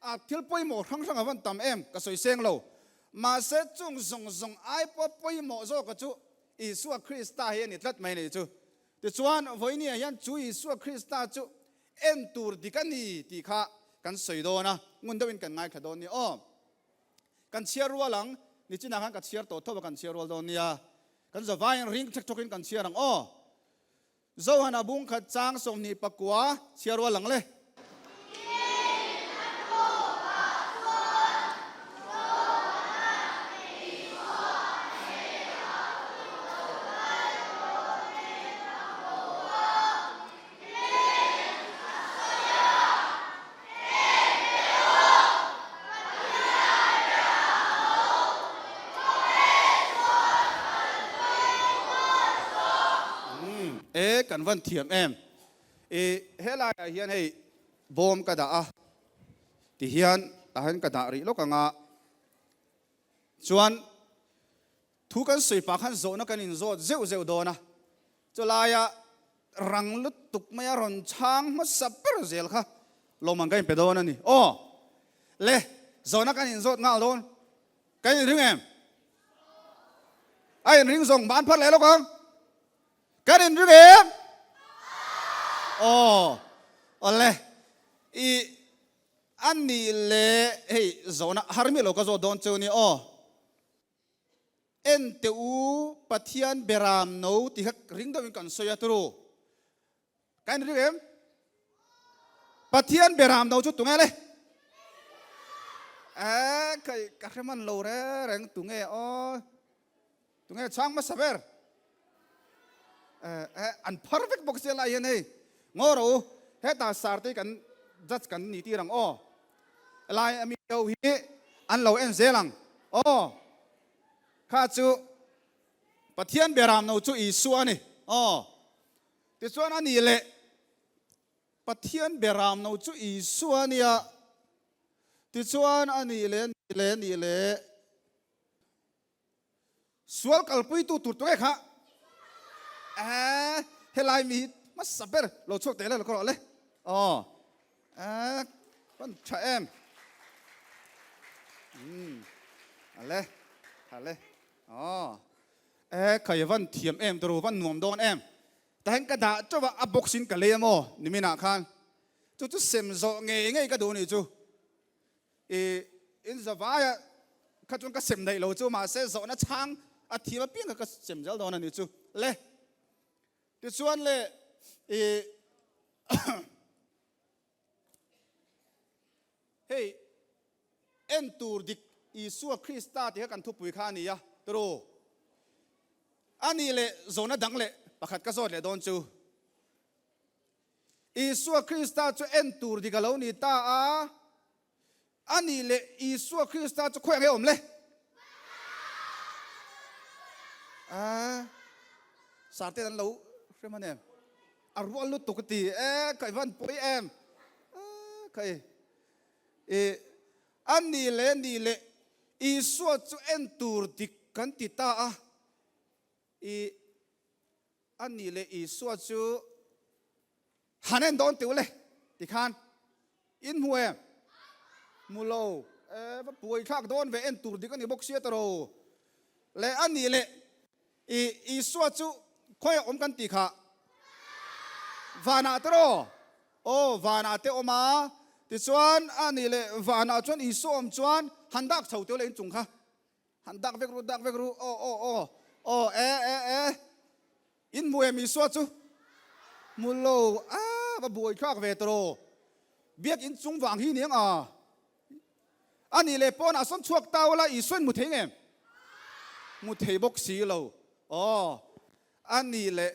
a thil pawimawh hrang hrang a van tam em ka sawi seng lo. Mahse chung zawng zawng ai pawh pawimawh zawka chu Isua Krista hi a ni tlat mai a nih chu. Tichuan, vawinia hian chu Isua Krista chu en tur dik a ni tih kha kan sawi dawn a, ngun deuhin kan ngaithla dawn nia aw. Kan chhiar rual ang, nichinah khan ka chhiar tawh tho a kan chhiar rual dawn nia. Kan zavaiin ring thek thawkin kan chhiar ang aw. Zohana bung khat chang 29 chhiar rual ang le. E kan van thiam em. E helai ah hian hei bawm ka dah a ti hian tah hian ka dah rih lawk anga chuan Thu kan sawi pah khan zawhna kan inzawt zeuh zeuh dawn a, chulaia rang lutuk maia rawn chhang hmasa ber zel kha lawmman ka inpe dawn a ni. Aw le, zawhna kan inzawt nghal dawn, kan inring em? A inring zawng ban phar leh lawk ang. Kan inring em? Aw, awle, i a nih leh hei zawhna har miah lo ka zawt dawn cheu ni aw. En teh u, Pathian beram no ti kha ring deuhin kan sawi a turu. Ka en ring em? Pathian beram no chu tunge le? Eh, kai ka hre man lo re reng tunge aw. Tunge chhang hmasa ber? Eh, eh, an phar vek bawk sia lai hian hei. Ngaw rawh u, hetah sarte kan judge kan ni tir ang aw. Lai ami ho hi an lo en zel ang aw. Kha chu Pathian beram no chu Isua a ni aw. Tichuan a ni leh Pathian beram no chu Isua a nia. Tichuan a ni leh ni leh ni leh Sual kalpuitu tur tunge kha? Eeh, helai mi hi hmasa ber lo chhuak teh le lo ka rawh le. Aw, eeh, kan tha em. Umm, a le, tha le. Aw, eeh, khai van thiam em turu, van nuam dawn em. Tahen ka dah teuh a, a box in ka lei a maw niminah khan. Chu chu sem zawh ngei ngei ka duh a nih chu. I in zavaia kha chuan ka sem daih lo chu mahse zawhna chhang a thiam apiang kha ka sem zel dawn a ni chu le. Tichuan le i hei en tur dik Isua Krista tih kha kan thupui kha a ni a turu. A nih leh zawhna dang leh pakhat ka zawt leh dawn chu. Isua Krista chu en tur dik a lo ni ta a, a nih leh Isua Krista chu khawiah nge awm le? A, Sarte an lo hre hman em? A rual lutuk a ti e, ka van pawi em? A, ka i, i, a nih leh nih leh Isua chu en tur dik kan ti ta a, i, A nih leh Isua chu han en dawn teuh le tikhan in hmu em? Hmu lo e, va buai thlak dawn ve en tur dik a ni bawk sia tawh le. A nih leh i Isua chu khawiah awm kan tih kha? Vanah tawh aw, vanah te awm a. Tichuan a nih leh vanah chuan Isua awm chuan han dak chho teuh le inchung kha. Han dak vek ru, dak vek ru, aw, aw, aw, aw, e, e, e. In hmu em Isua chu? Hmu lo, a, va buai thlak ve tawh. Biak in chung vang hi niang a. A nih leh pawnah sawn chhuak ta ula Isua in hmu thei ngem? Hmu thei bawk si lo. Aw, a nih leh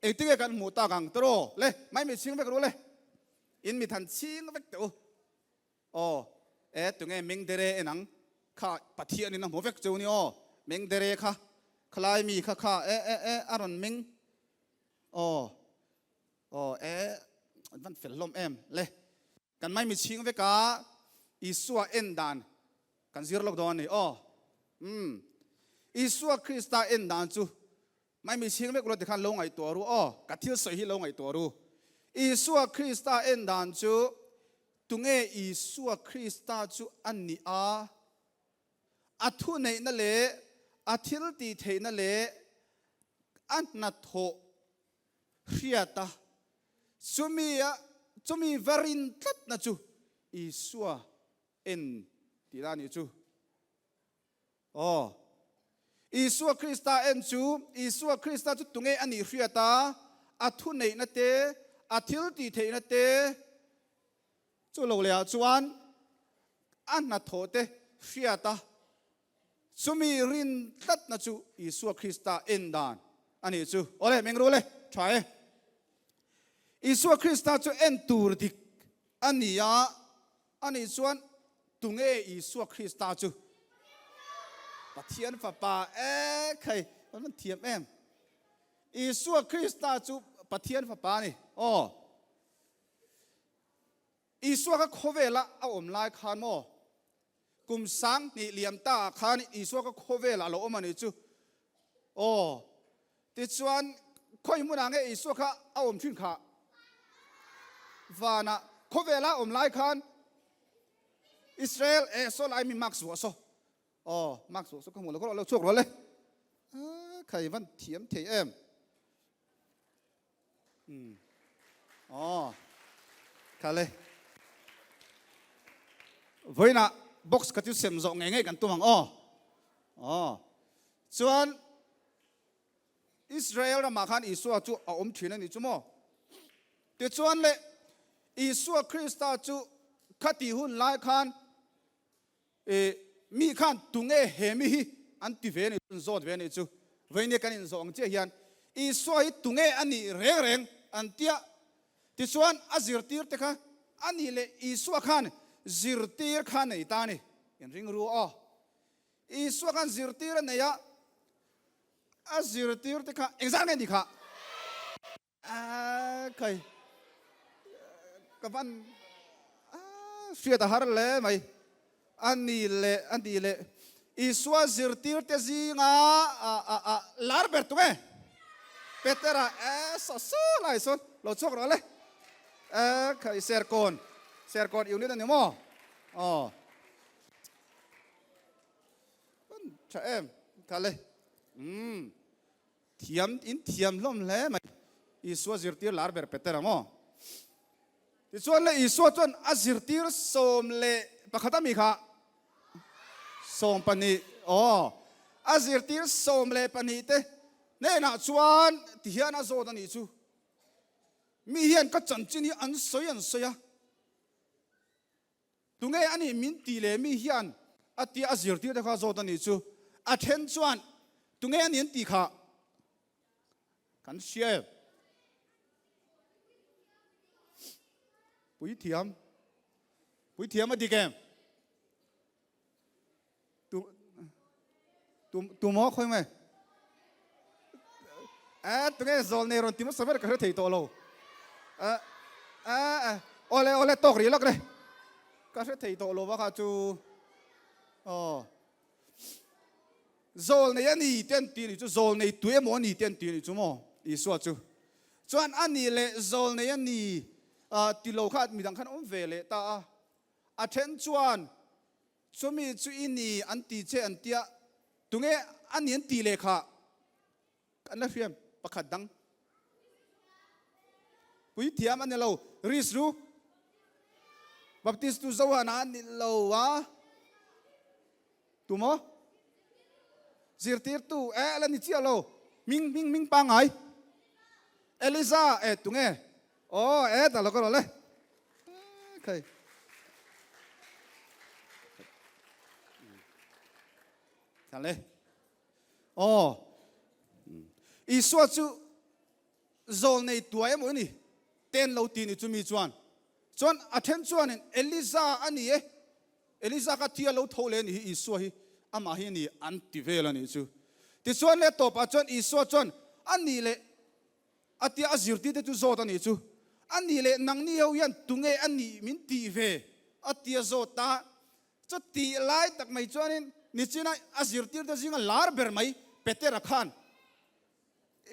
engtin nge kan hmuh tak ang tawh le? Mai mi chhing vek ru le. In mi than chhing vek teh u. Aw e tunge Mengdere en ang kha Pathian in a hmu vek cheu ni aw Mengdere kha khalai mi kha kha e e e a rawn meng aw aw e an van fel hlawm em le kan mai mi chhing vek a Isua en dan kan zir lawk dawn a ni aw umm Isua Krista en dan chu Mai mi chhing vek ula tikhan lo ngaihtuah ru aw, ka thil sawi hi lo ngaihtuah ru. Isua Krista en dan chu tunge Isua Krista chu a nih a? A thuneihna leh a thiltihtheihna leh a hnathawh hriata chumi a chumi va rin tlatna chu Isua en tih la nih chu. Aw. Isua Krista en chu Isua Krista chu tunge a nih hriata a thuneihna te, a thiltihtheihna te, Chu lo lehah chuan a hnathawh te hriat a, chumi rin tlatna chu Isua Krista en dan a nih chu. Awle, meng ru le, tha e. Isua Krista chu en tur dik a ni a, a nih chuan tunge Isua Krista chu? Pathian Fapa e khai, an rawn thiam em. Isua Krista chu Pathian Fapa a ni. Aw. Isua kha khawvela a awm lai khan maw? Kum 2000 liam ta ah khan Isua kha khawvelah a lo awm a nih chu. Aw, tichuan khawi hmunah nge Isua kha a awm thin kha? Vanah khawvela a awm lai khan Israel eh saw lai mi mark zuah saw. Aw, mark zuah saw ka hmu lo, ka lo chhuak rual e. Khai van thiam thei em. Aw Khale Vawiinah box kha chu sem zawh ngei ngei kan tum ang aw. Aw Chuan Israel ramah khan Isua chu a awm thin a ni chu maw? Tichuan le Isua Krista chu khati hun lai khan E, mi khan tunge he mi hi an ti ve a nih chu, an zawt ve a nih chu. Veinia kan inzawh ang chiah hian Isua hi tunge a nih reng reng an tia. Tichuan a zirtir te kha a nih leh Isua khan zirtir kha a nei ta a ni. In ring ru aw. Isua khan zirtir a nei a, a zirtir te kha engzat nge ni kha? A kai ka van a hriat a har hle mai a ni leh a ni leh Isua zirtir te zinga a a a lar ber tung e Petera e saw saw lai sawn lo chhuak rawh le e khai Serkawn Serkawn unit a ni maw aw tha em kha le umm. Thiam in thiam hlawm hle mai. Isua zirtir lar ber Petera maw? Tichuan le Isua chuan a zirtir 11 a mi kha 12 aw a zirtir 12 te hnenah chuan tihian a zawt a nih chu. Mi hian ka chanchin hi an sawi an sawi a. Tunge a nih min tih leh mi hian a tia a zirtir te kha zawt a nih chu. A then chuan tunge a nih an tih kha kan hria em? Puithiam, Puithiam a dik em? Tu tu tu maw khawi mai? A tunge zawl nei rawn ti hmasa ber ka hre thei tawh lo. A a awle awle tawk rih lawk le. Ka hre thei tawh lo va kha chu. Aw. Zawl nei a ni te an ti ni chu zawl nei tu emaw a ni te an ti ni chu maw Isua chu. Chuan a ni leh zawl nei a ni ti lo kha midang khan awm ve leh ta a. A then chuan, Chumi chu i ni an ti che an tia, tunge a ni an tih leh kha kan la hriam pakhat dang. Puithiam a ni lo, Risru Baptist tu Johana a ni lo a, tumaw? Zirtirtu eh la ni chiah lo, hming hming hming pangngai Eliza eh tunge? Aw e ta lo ka rawh le. Khai. Tha le. Aw. Isua chu zawl nei tuai emaw ni ten lo ti ni chu mi chuan. Chuan a then chuanin Eliza a ni e. Eliza kha thi a lo tho leh a ni hi Isua hi amah hi a ni an ti vel a nih chu. Tichuan le tawpah chuan Isua chuan a nih leh A tia a zirtirte chu zawt a nih chu. A nih leh nangni ho hian tunge a nih min tih ve? A tia zawt a. Chutih lai tak mai chuanin nichina a zirtirte zinga lar ber mai Petera khan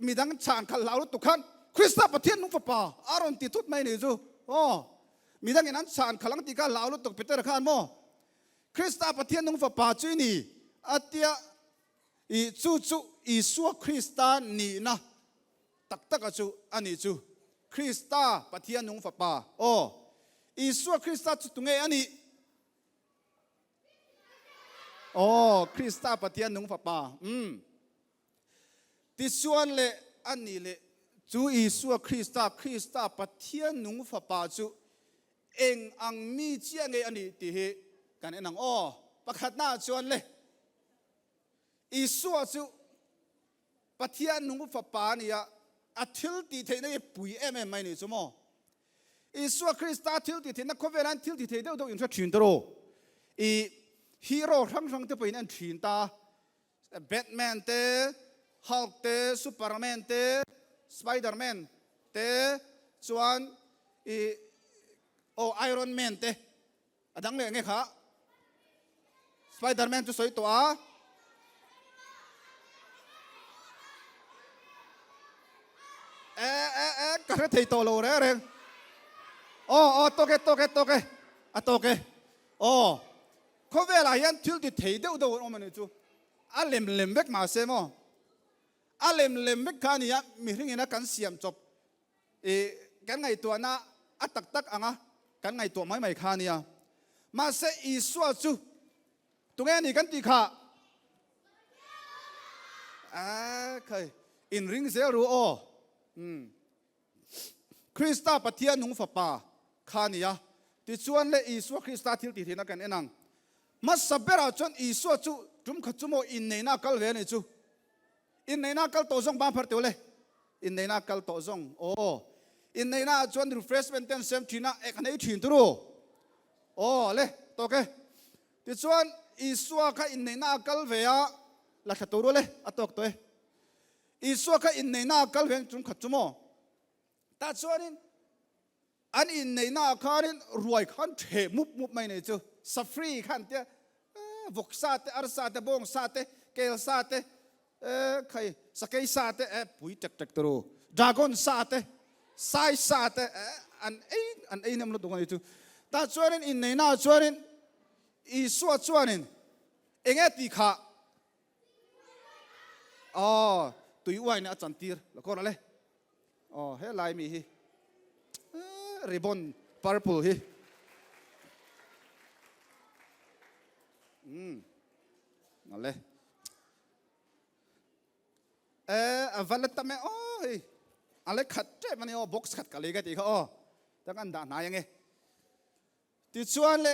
midang chhan khalh hlau lutuk khan Krista Pathian nung fapa a rawn ti thut mai nih chu. Aw, midangin an chhan khalh ang tih kha hlau lutuk Petera khan maw? Krista Pathian nung fapa chu i ni. A tia i chu chu Isua Krista nihna tak taka chu a nih chu. Krista Pathian nung Fapa. Aw, Isua Krista chu tunge a nih? Aw, Krista Pathian nung Fapa. Umm. Tichuan leh a nih leh chu Isua Krista, Krista Pathian nung Fapa chu eng ang mi chiah nge a nih tih hi kan en ang aw. Pakhatnaah chuan le, Isua chu Pathian nung Fapa a ni a, a thil tih theihna hi pui em em mai a nih chu maw? Isua Krista thil tih theihna khawvelah hian thil ti thei deuh deuh in hre thin ta rawh. I hero hrang hrang te pawhin an thin ta. Batman te, Hulk te, Superman te, Spiderman te chuan i aw Iron Man te a dang leh nge kha Spiderman chu sawi tawh a. E e e ka hre thei tawh lo reng reng. Aw aw tawk e tawk e tawk e a tawk e aw. Khawvelah hian thil ti thei deuh deuh an awm a nih chu. A lem lem vek mah se maw? A lem lem vek kha a ni a, mihringin a kan siam chawp i kan ngaihtuahna a tak tak anga kan ngaihtuah mai mai kha a nia. Mahse Isua chu tunge a ni kan tih kha? A khai, inring zel ru aw. Umm. Krista Pathian nung Fapa kha a ni a. Tichuan le Isua Krista thil tih theihna kan en ang. Hmasa berah chuan Isua chu tum khat chu maw inneihna a kal ve a nih chu. Inneihna a kal tawh zawng ban phar teuh le. Inneihna a kal tawh zawng. Aw. Inneihna ah chuan refreshment te an sem thin a, ek an ei thin turu. Aw le, tawk e. Tichuan Isua kha inneihna a kal ve a, la thla tur u le, a tawk tawh e. Isua kha inneihna a kal ve chung khat chu maw? Tah chuanin an inneihna ah khanin ruai khan theh mup mup mai nei chu. Safri khan tia vawk sa te, arsa te, bawng sa te, kel sa te, khai sakei sa te, pui tek tek turu, dragon sa te, sai sa te an ei an ei nem lutuk ani chu. Tah chuanin inneihna ah chuanin Isua chuanin enge tih kha Aw, tui uain a chantir la kawr ale. Aw, he lai mi hi ribbon purple hi. Um, ale. E, a va la tam e, aw hei. Ale khat tep ani aw, box khat ka lei ka tih kha aw. Tak an dah hnai ange. Tichuan le,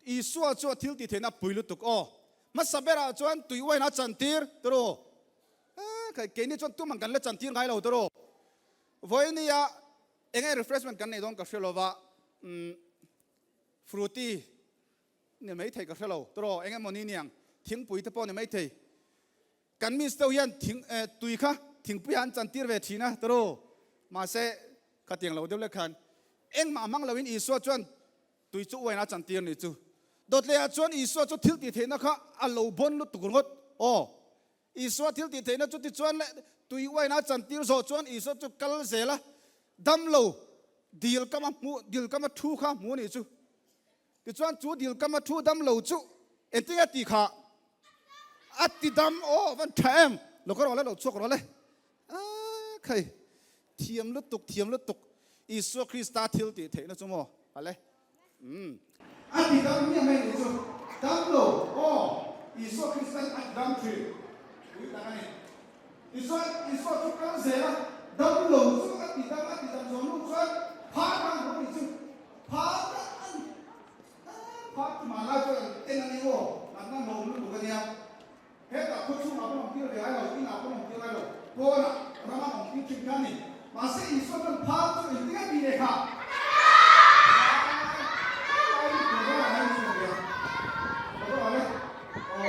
Isua chu a thil tih theihna pui lutuk aw. Hmasa berah chuan tui uain a chantir tawh. E, keini chuan tum ang kan la chantir ngai lo tawh. Vawinia eng nge refreshment kan nei dawn ka hre lo va, umm fruity ni mai thei ka hre lo tawh. Eng emaw ni niang, thingpui te pawh ni mai thei. Kan miss deuh hian thing tui kha thingpuiah an chantir ve thin a tawh. Mahse, khatiang lo deuh lek khan engmah hmang loin Isua chuan tui chu uain a chantir ni chu. Dawtlehah chuan Isua chu thil tih theihna kha a lo bawn lutuk ringawt. Aw, Isua thil tih theihna chu tichuan leh tui uain a chantir zawh chuan Isua chu kal zel a, dam lo dil kama hmuh dil kama thu kha hmu a nih chu. Tichuan chu dil kama thu dam lo chu engtin nge tih kha a ti dam aw van tha em lo ka rawh le lo chhuak rawh le a khai thiam lutuk thiam lutuk Isua Krista thil tih theihna chu maw hale umm. A ti dam miah mai nih chu dam lo aw Isua Krista in a ti dam thin pui tak a ni Tichuan Isua chu kal zel a dam lo chu a ti dam a ti dam zawng nu chuan phar khan haw nih chu Phar ka an phar chu hmanlai chuan an en a ni aw, natna hlawm lutuk a nia. Hetah khaw chhungah pawn awm tir ve ai lo, inah pawn awm tir ai lo, pawnah ramah awm tir thin kha a ni. Mahse Isua chuan phar chu engtin a ti leh kha? Phar helai hi program ah hian chhuak ve a, ka va awm e aw.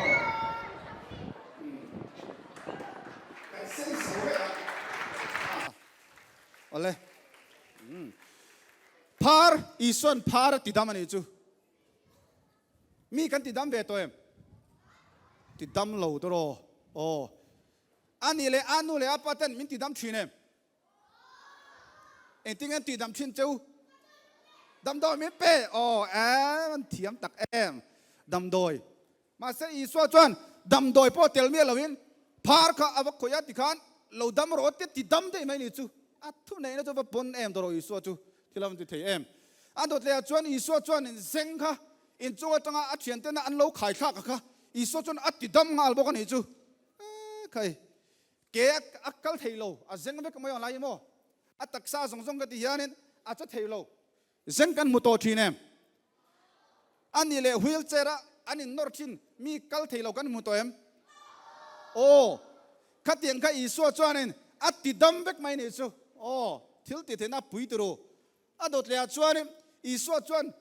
Kan sen zo vek a. Awle. Phar, Isua'n phar a tidam a nih chu. Mi kan tidam ve tawh em? Tidam lo tawh rawh. Aw. A nih leh a nu leh a pa ten min tidam thin em? Engtin nge an tidam thin cheu? Damdawi min pe. Aw, em an thiam tak em. Damdawi. Mahse Isua chuan Damdawi pawh tel miah loin phar kha a va khawih a tikhan lo dam rawh te ti dam daih mai ni chu. A thuneihna chu va pawn em tawh rawh Isua chu thil a rawn ti thei em. A dawt leh ah chuan Isua chuan zeng kha inchung atanga a thiantena an lo khaithlak a kha Isua chuan a ti dam nghal bawk a nih chu. Khai ke a kal thei lo a zeng vek mai ang lai maw a taksa zawng zawng ka ti hianin a che thei lo. Zeng kan hmu tawh thin em? A nih leh wheel chair a an in nawr thin mi kal thei lo kan hmu tawh em? Aw, khatiang kha Isua chuanin a ti dam vek mai nih chu. Aw, thil ti theihna a pui turu. A dawt leh ah chuanin Isua chuan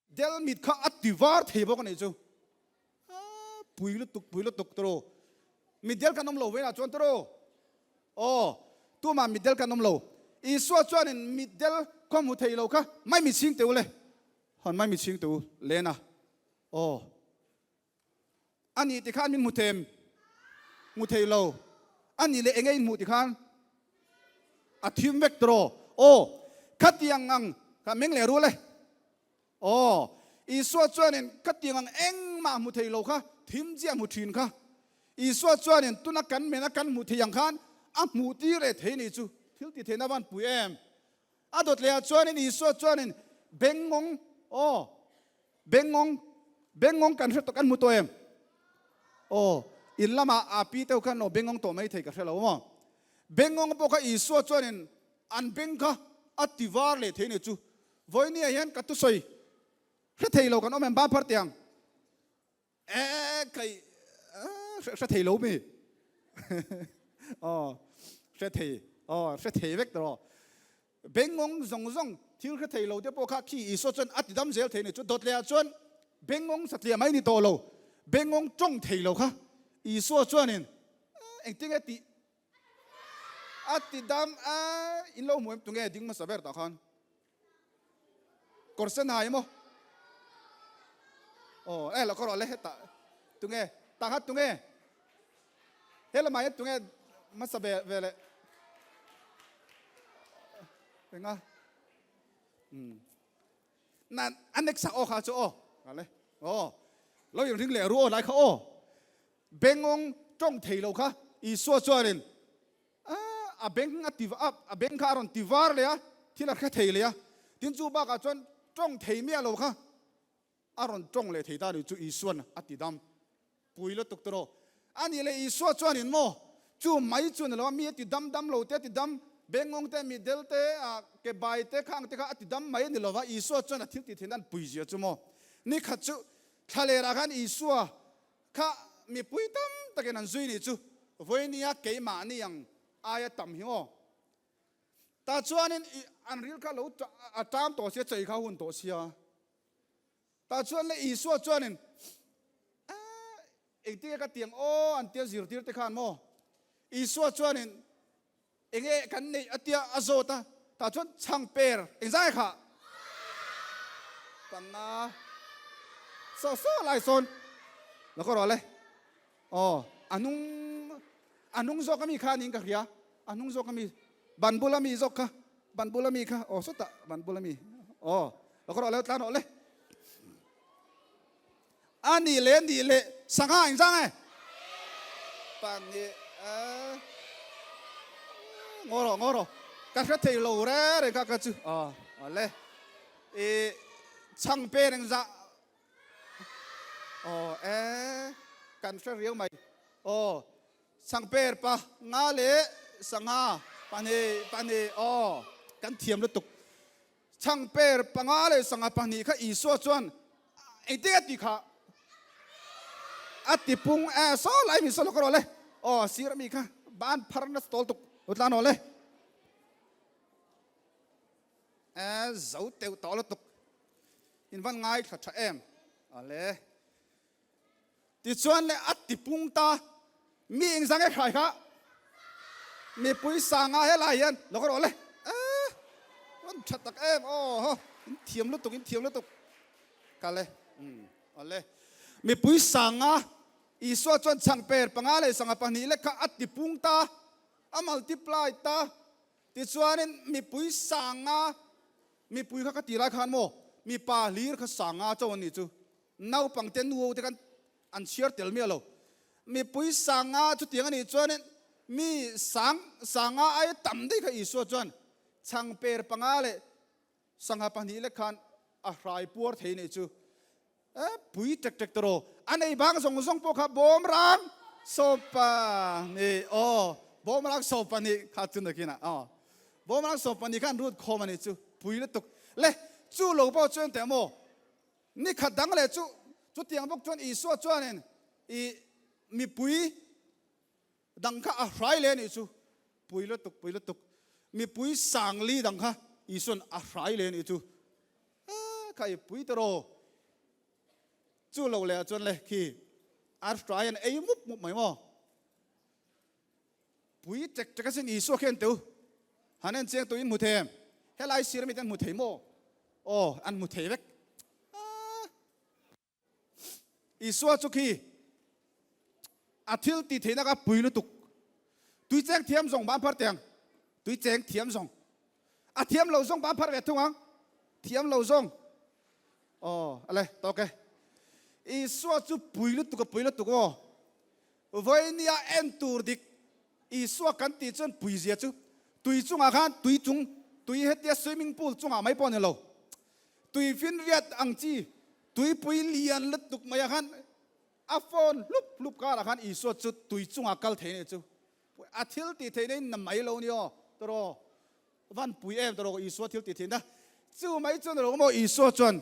del mit kha a ti var thei bawk a nih chu. Pui lutuk, pui lutuk turu. Mitdel kan awm lo velah chuan turu. Aw, tumah mitdel kan awm lo. Isua chuanin mitdel khaw hmu thei lo kha mai mi chhing teh u le. Hawn mai mi chhing teh u len a. Aw, a nih tikhan min hmu them, hmu thei lo. A nih leh enge in hmuh tikhan a thim vek tawh. Aw, khatiang ang kha meng leh rual e. Aw, Isua chuanin khatiang ang engmah hmu thei lo kha, thim chiah hmu thin kha. Isua chuanin tuna kan mena kan hmuh theih ang khan a hmuh tir leh thei ni chu thil ti theihna van pui em? A dawt lehah chuanin Isua chuanin bengngawng, aw, bengngawng, bengngawng kan hre tawh, kan hmu tawh em? Aw, in lamah a pi teuh khan aw bengngawng tawh mai thei ka hre lo maw? Bengngawng pawh kha Isua chuanin an beng kha a ti var leh thei ni chu. Vawinia hian ka thusawi hre thei lo kan awm em? Ban phar tiang e kai hre thei lo mi aw hre thei aw hre thei vek tawh bengngawng zawng zawng thil hre thei lo te pawh kha khi Isua chuan a ti dam zel thei ni chu dawt leh ah chuan bengngawng satliah mai ni tawh lo bengngawng tawng thei lo kha Isua chuanin engtinge tih A ti dam a, in lo hmu em tunge ding hmasa ber tah khan? Kawr sen hai maw? Aw, eh lo ka rawh le hetah tunge? Tah khan tunge? He lamah hian tunge hmasa ve ve leh? Enga? Umm. Na a next ah aw kha chu aw. Ngale. Aw. Lo in ring leh ru aw lai kha aw. Bengawng tawng thei lo kha Isua chuanin a beng a ti a beng kha a rawn ti var leh a, thil a hre thei leh a. Tin chu bakah chuan tawng thei miah lo kha a rawn tawng leh thei ta ni chu Isuan a ti dam pui lutuk tawh. A nih leh Isua chuanin maw chu mai chu ni lo a, mi a ti dam dam lo te a ti dam, bengawng te, mitdel te, ke bai te khang te kha a ti dam mai a ni lo va, Isua chuan a thil tih theihna an pui zia chu maw. Nikhat chu thlalerah khan Isua Kha mipui tam takin an zui nih chu vawinia keimahni ang aia tam hi aw. Tah chuanin i an ril kha lo a ṭam tawh sia, chei kha hun tawh sia. Tah chuan le Isua chuanin engtinge ka tiang aw an tia zirtir te khan maw. Isua chuanin enge kan neih a tia a zawt a, tah chuan chhang per engzai kha panga saw saw lai sawn lo ka rawh le aw a hnung a hnung zawk ami kha niin ka hria a hnung zawk ami ban bula mi zawk kha ban bula mi kha aw sawtah ban bula mi aw lo ka rawh le tlan rawh le A nih leh nih leh sangha engzang e? Pahnih e. Ngaw rawh, ngaw rawh. Ka hre thei lo re reng kha ka chu. Aw, awle. I chhang pen engzah? Aw e, kan hre riau mai. Aw, chhang per pa nga leh sangha pahnih, pahnih. Aw, kan thiam lutuk. Chhangper panga leh sangha pahnih kha Isua chuan engtin a ti kha? A ti pung e, saw lai mi saw lo ka rawh le. Aw, sir ami kha ban phar nasa tawl tuk u tlan aw le. E, zo teuh tawh lutuk. In van ngaithla tha em? Awle. Tichuan le a ti pung ta, mi engzah nge hrai kha? Mipui sanga helai hian lo ka rawh le. Eh, rawn tha tak em aw ho, in thiam lutuk, in thiam lutuk. Kal e, umm, awle. Mipui sanga Isua chuan chhangper panga leh sangha pahnih lek kha a ti pung ta, a multiply ta. Tichuanin mipui sanga, mipui kha ka ti lai khan maw, mipa hlir kha sanga chauh an nih chu. Naupangte nuo te khan an chhiar tel miah lo. Mipui sanga chutiang a nih chuanin mi sang sanga aia tam daih kha Isua chuan chhangper panga leh sangha pahnih lek khan a hrai puar thei nih chu. E pui tek tek tawh a nei bang zawng zawng pawh kha bawm rang sawpa ni aw bawm rang sawpa ni kha chu nakin ah aw bawm rang sawpa ni khan rut khawm a ni chu pui lutuk le chu lo pawh chuan teh maw ni khat dang leh chu chutiang bawk chuan Isua chuanin i mipui Dang kha a hrai leh a nih chu. Pui lutuk, pui lutuk. Mipui sangli dang kha Isua'n a hrai leh a nih chu. Aa, kha i pui ta rawh. Chu lo leh ah chuan le khi a hrai an ei mup mup mai maw. Pui tek tek asin Isua khian teu. Han en chiang tuin hmu thei em? Helai sir ami te an hmu thei maw? Aw, an hmu thei vek. Aa. Isua chu khi a thil ti theihna kha pui lutuk. Tui cheng thiam zawng ban phar teng. Tui cheng thiam zawng. A thiam lo zawng ban phar ve thung ang. Thiam lo zawng. Aw, ale, tawk e. Isua chu pui lutuk a pui lutuk aw. Vawinia en tur dik Isua kan tih chuan pui zia chu tui chungah khan tui chung tui hetia swimming pool chungah mai pawh a ni lo. Tui finriat ang chi tuipui lian lutuk maiah khan a phone hlup hlup karah khan Isua chu tui chungah kal thei a nih chu. A thil tih theihna in na mai lo ni aw tawraw. Van pui em tawraw Isua thil tih theihna. Chu mai chuan ro maw Isua chuan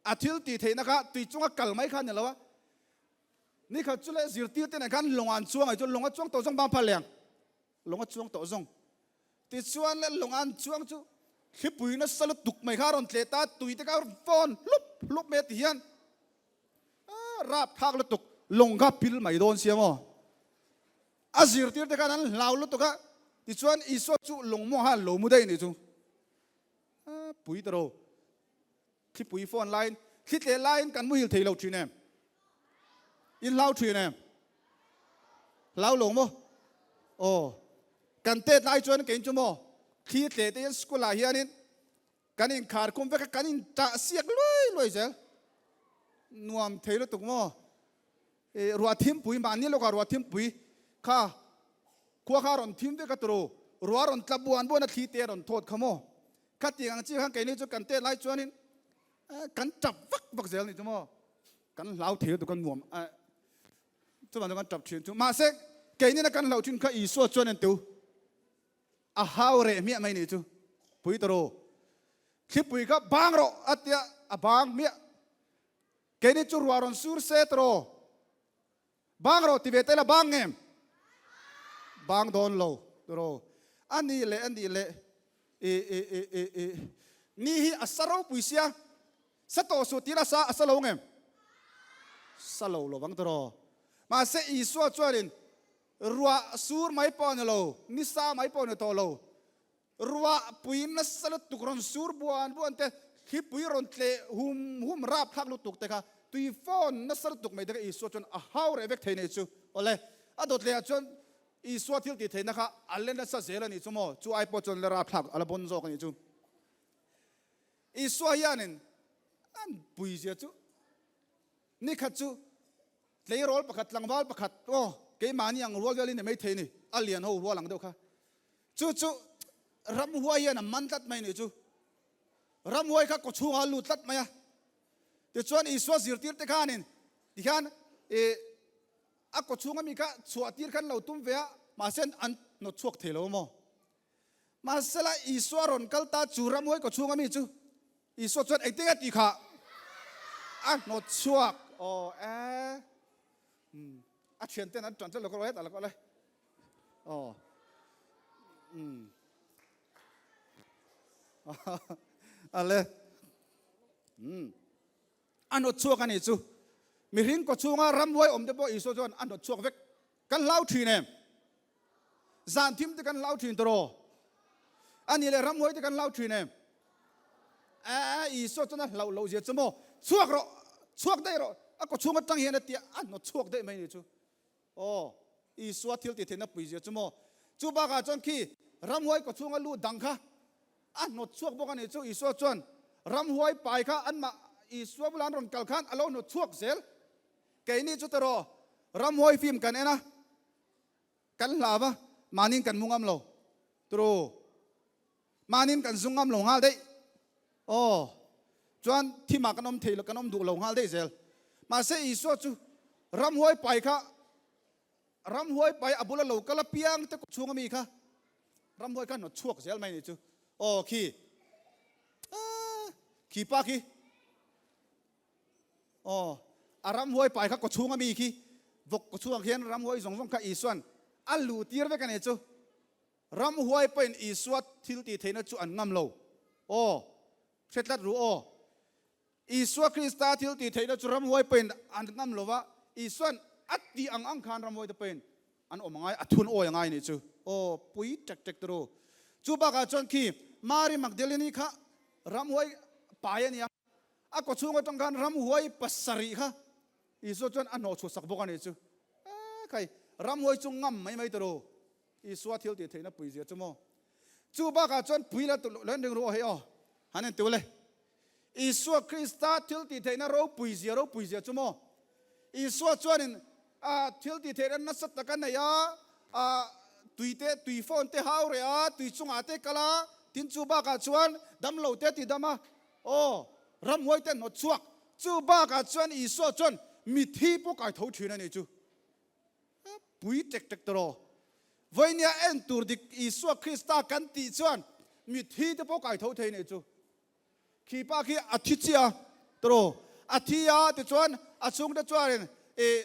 a thil tih theihna kha tui chunga kal mai kha a ni lo a. Ni khat chu leh zirtir te nen khan lawng an chuang ai chu lawng a chuang tawh zawng bang phal leng lawng a chuang tawh zawng tichuan le lawng an chuang chu thlipui nasa lutuk mai kha a rawn tleh ta tui te kha a rawn fawn hlup hlup mai a ti hian rap thlak lutuk lawng kha pil mai dawn sia maw a zirtir te khan an hlau lutuk a tichuan Isua chu lawng mawng khan lo mu daih a nih chu pui ta ro. Thlipui phone laiin thli tleh laiin kan muhil thei lo thin em? In hlau thin em? Hlau lo maw? Aw, kan tet lai chuan kei chu maw thli tleh te hian school ah hianin kan inkhar khum vek a, kan intah siak luai luai zel. Nuam thei lutuk maw? E, ruah thimpui, mahni lawkah ruah thimpui kha khua kha a rawn thim vek a turu, ruah a rawn tla buan buan a thli te a rawn thawt kha maw? Khatiang ang chi khan keini chu kan tet lai chuanin kan tap vak vak zel ni chu maw? Kan hlau thei lutuk a nuam a, chuvang chu kan tap thin chu. Mahse, keinina kan hlauh thin kha Isua chuan en teu a hau reh hmiah mai ni chu. Pui ta ru, thlipui kha bang rawh a tia a bang hmiah. Keini chu ruah rawn sur se ta rawh. Bang rawh ti ve ta ila bang ngem? Bang dawn lo ta rawh. A nih leh a nih leh i i i i i ni hi a sa ropui sia sa tawh suh tih ila sa a sa lo ngem? Sa lo lo vang ta rawh. Mahse Isua chuanin ruah sur mai pawh a ni lo, ni sa mai pawh a ni tawh lo. Ruah pui nasa lutuk rawn sur buan buan te, thlipui rawn tleh hum hum rap thlak lutuk te kha tui fawn nasa lutuk mai te kha Isua chuan a hau reh vek thei nei chu. Awle, a dawt lehah chuan Isua thil tih theihna kha a le nasa zel a nih chu maw? Chu ai pawh chuan la rap thlak a la bawn zawk a nih chu. Isua hianin an pui zia chu Nikhat chu tleirawl pakhat, tlangval pakhat, aw, keimahni ang rual velin ni maithei ni, a lian ho rual ang deuh kha. Chu chu ramhuai hian a man tlat mai ni chu. Ramhuai kha kawchhungah a lut tlat mai a. Tichuan Isua zirtir te khanin tikhian i a kawchhunga mi kha chhuah tir khan lo tum ve a, mahse an hnawt chhuak thei lo maw? Mahsela Isua rawn kal ta chu ramhuai kawchhunga mi chu Isua chuan engtin a tih kha a hnawt chhuak aw e a thian ten an tan tlat lo ka hetah lo le aw ale a hnawt chhuak a nih chu mihring kawchhunga ramhuai awm te pawh Isua chuan a hnawt chhuak vek kan hlau thin em Zan thim te kan hlau thin tawh A nih leh ramhuai te kan hlau thin em? A Isua chuan a hlauh loh zia chu maw? Chhuak rawh, chhuak daih rawh. A kaw chhung atang hian a tia a hnawt chhuak daih mai ni chu. Aw, Isua thil tih theihna pui zia chu maw? Chu bakah chuan khi ramhuai kaw chhunga lut dang kha a hnawt chhuak bawk a ni chu. Isua chuan ramhuai pai kha anmah Isua bulah an rawn kal khan a lo hnawt chhuak zel. Keini chu tawh rawh. Ramhuai film kan en a, kan hlau a, mahniin kan mu ngam lo. Turu. Mahniin kan zu ngam lo nghal daih. Aw. Chuan thimah kan awm thei lo, kan awm duh lo nghal daih zel. Mahse Isua chu ramhuai pai kha ramhuai pai a bula lo kal apiang te chhunga mi kha ramhuai kha hnawt chhuak zel mai ni chu. Aw khi. Khi pa khi. Aw, a ramhuai pai kha kawchhung ami khi vawk kawchhungah khian ramhuai zawng zawng kha Isua'n a luh tir vek a ni chu. Ramhuai pawhin Isua thil tih theihna chu an ngam lo. Aw, hre tlat ru aw. Isua Krista thil tih theihna chu ramhuai pawhin an ngam lo va, Isua'n a tih ang ang khan ramhuai te pawhin an awm a ngai, a thun awi a ngai a nih chu. Aw, pui tek tek turu. Chu bakah chuan khi Mari Magdalene-i kha ramhuai pai a ni a. A kaw chhung atang khan ramhuai pasarih kha Isua chuan a hnawh chhuah sak bawk a nih chu. E khai, ramhuai chu ngam mai mai ta ru. Isua thil tih theihna pui zia chu maw. Chu bakah chuan pui la lo en ring ru aw hei aw. Han en tiu le. Isua Krista thil tih theihna ropui zia ropui zia chu maw. Isua chuanin a thil tih theihna nasa tak a nei a, a tui te, tui phone te hau reh a, tui chungah te kal a, tin chu bakah chuan damlo te ti dam a, Aw, ramhuai te hnawt chhuak. Chu bakah chuan Isua chuan mithi pawh kai tho thin a nih chu. Pui tek tek tawh. Vawinia en tur dik Isua Krista kan tih chuan mithi te pawh kai tho thei a nih chu. Khi pa khi a thi chiah a tawh. A thi a tichuan a chhungte chuanin ih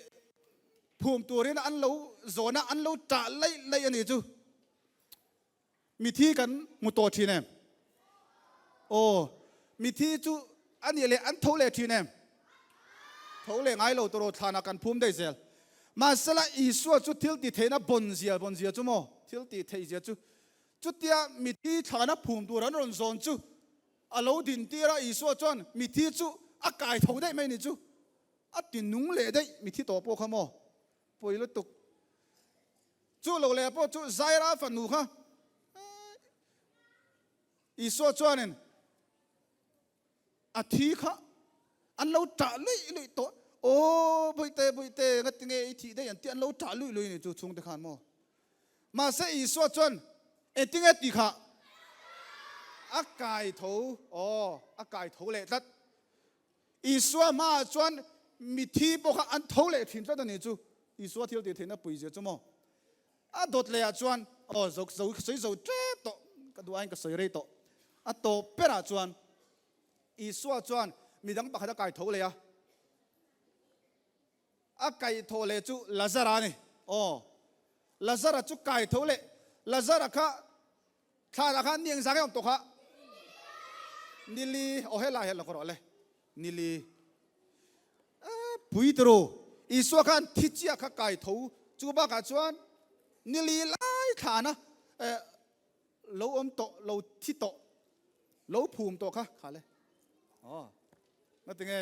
phum turin an lo zawn a, an lo tah laih laih a nih chu. Mithi kan hmu tawh thin em? Aw, mithi chu a nih leh an tho leh thin em? Tho leh ngai lo tawh thlanah kan phum daih zel. Mahsela Isua chu thil ti theihna bawn zia bawn zia chu maw? Thil ti theih zia chu chutia mithi thlana phum tur an rawn zawn chu a lo din tir a, Isua chuan mithi chu a kai tho daih mai ni chu a ti nung leh daih mithi tawh pawh kha maw? Pawi lutuk. Chu lo leh pawh chu Zaira fanu kha Isua chuanin a thi kha an lo ṭah luih luih tawh. Aw Bawihte, Bawihte, ngati nge i thih daih an tih an lo ṭah luih luih ni chu chhungte khan maw. Mahse Isua chuan engtinge tih kha a kai tho, aw a kai tho leh tlat. Isua hmaah chuan mithi pawh kha an tho leh thin tlat a ni chu. Isua thil tih theihna pui zia chu maw? A dawt lehah chuan, aw zo zo sawi zo tep tawh, ka duh aiin ka sawi rei tawh. A tawp berah chuan Isua chuan midang pakhat a kai tho leh a. A kai tho leh chu Lazara a ni. Aw, Lazara chu kai tho leh, Lazara kha Thlanah khan ni engzah nge awm tawh kha? Nili, aw helai hian lo ka rawh le. Nili. Eh, pui turu. Isua khan thi chiah kha kai tho. Chu bakah chuan nili lai thlana eh, lo awm tawh, lo thi tawh, lo phum tawh kha kha le. Aw, ngati nge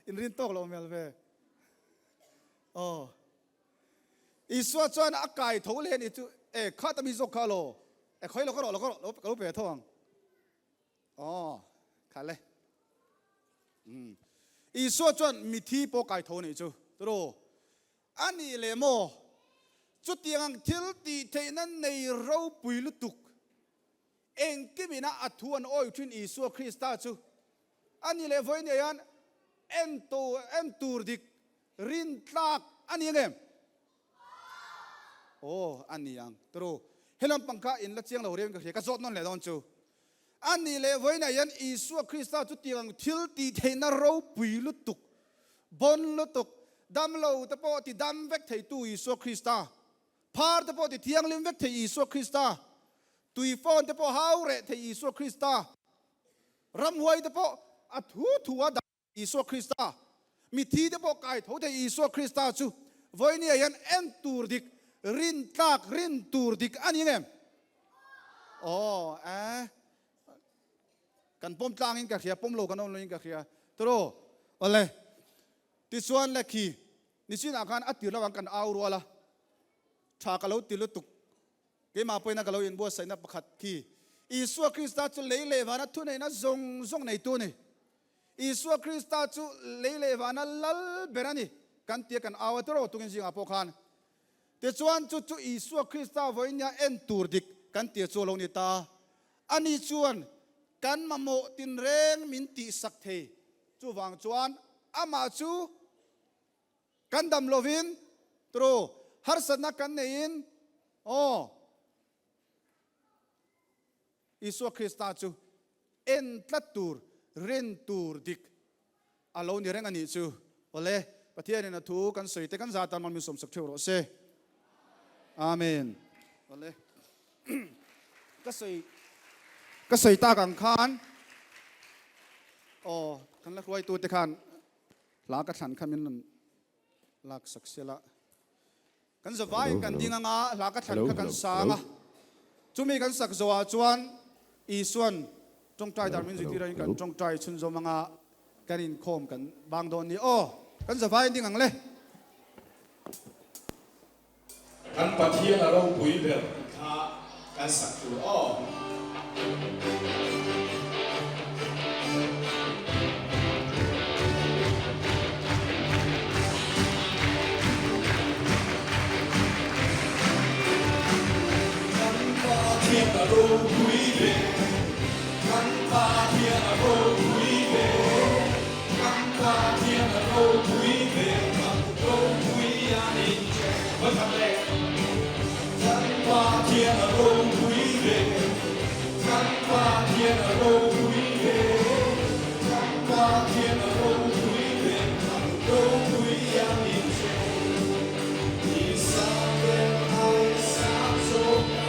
inrin tawk lo hmel ve. Aw. Isua chuan a kai tho leh a ni chu, E, kha ta mi zawk kha alaw? E, khawi lo ka rawh, lo ka rawh, lo ka lo pe tho ang. Aw, kha le. Umm. Isua chuan mithi pawh kai tho a nih chu, turu. A nih leh maw? Chutiang ang thil tih theihna nei ropui lutuk, engkimina a thu an awi thin Isua Krista chu a nih leh vawi nei hian en en tur dik Rin tlak a ni ang em? Aw, a ni ang. Turu, he lampang kha in la chiang lo riau in ka hria, ka zawt nawn leh dawn chu. A nih leh vawiinah hian Isua Krista chu tiang ang thil tih theihna ropui lutuk, bawn lutuk, damlo te pawh ti dam vek theitu Isua Krista, phar te pawh ti thianghlim vek thei Isua Krista, tui fawn te pawh hau reh thei Isua Krista, ramhuai te pawh a thu thu a Isua Krista, mithi te pawh kai tho thei Isua Krista chu vawinia hian en tur dik, rin tlak, rin tur dik a ni ngem? Aw, eh, kan pawm tlangin ka hria, pawm lo kan awm loin ka hria. Tawh, awle, tichuan le khi, nichinah khan a tir lo ang kan au rual a, tha ka lo ti lutuk. Keimah pawhin a ka lo inbuatsaihna pakhat khi, Isua Krista chu lei leh vana thuneihna zawng zawng neitu a ni. Isua Krista chu lei leh vana lal ber a ni. Kan tia kan au a tiraw tukin zingah pawh khan. Tichuan chu chu Isua Krista vawiin nia en tur dik kan tia chu a lo ni ta. Ani chuan kan mamawh tinreng min tihsak thei. Chuvang chuan amah chu kan dam lovin tiraw harsatna kan neiin aw Isua Krista chu en tlat tur, rin tur dik a lo ni reng a nih chu. Awle, Pathianin a thu kan sawi te kan zah tan min sawmsak theuh rawh se. Amen. Awle, ka sawi ka sawi tak ang khan aw kan la hruaitu te khan hla ka thlan kha min rawn lak sak sela. Kan zavaiin kan ding anga hla ka thlan kha kan sang a, chumi kan sak zawhah chuan Isua'n tawngtai dar min zirtir angin kan tawngtai chhunzawm anga kan inkhawm kan bang dawn ni. Aw, kan zavaiin ding ang le. Kan Pathian a ropui ber tih kha kan sak tur aw. Kan Pathian a ropui ve, Kan Pathian a ropui ve, Kan Pathian a ropui ve, Kan ropui a ni che. Vawikhat leh. Kan Pathian a ropui ve, Kan Pathian a ropui ve, Kan Pathian a ropui ve, Kan ropui a ni che. Israel ai sang zawk a,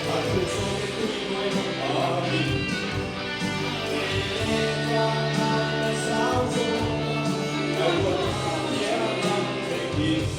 A thu zawk e tui mawi lawm a ni. Lehkha ai a zau zawk a, Ka ruat Pathian lam theihnghilh.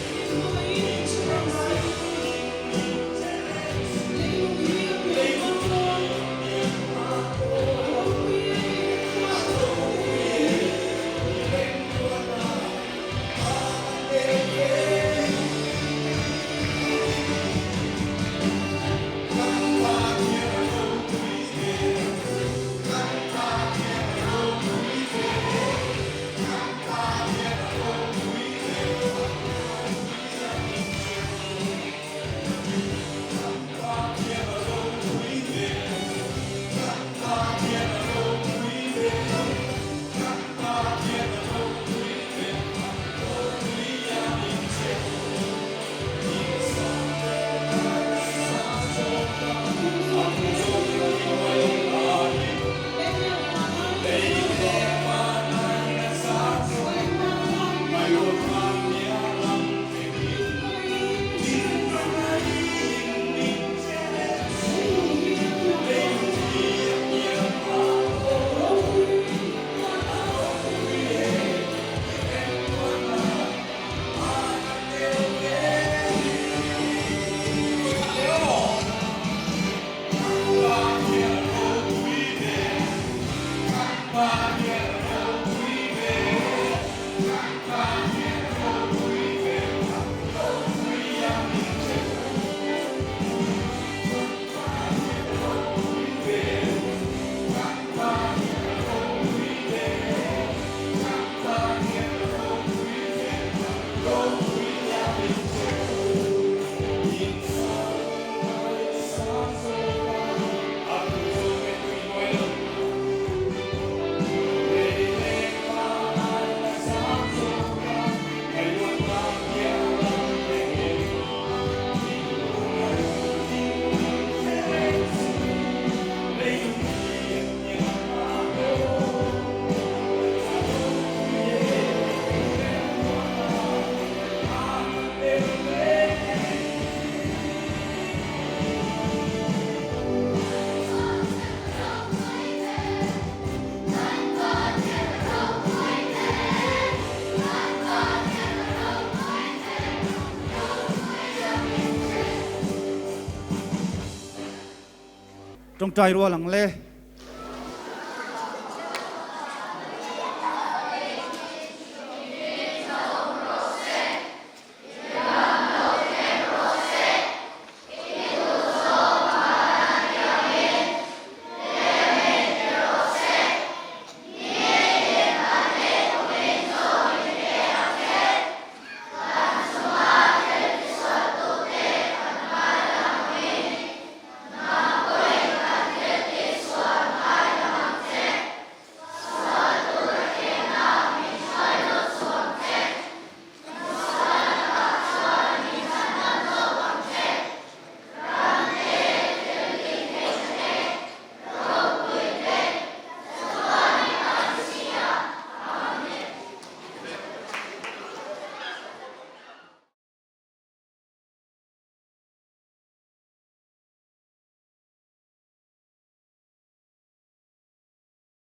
Tawngtai rual ang le.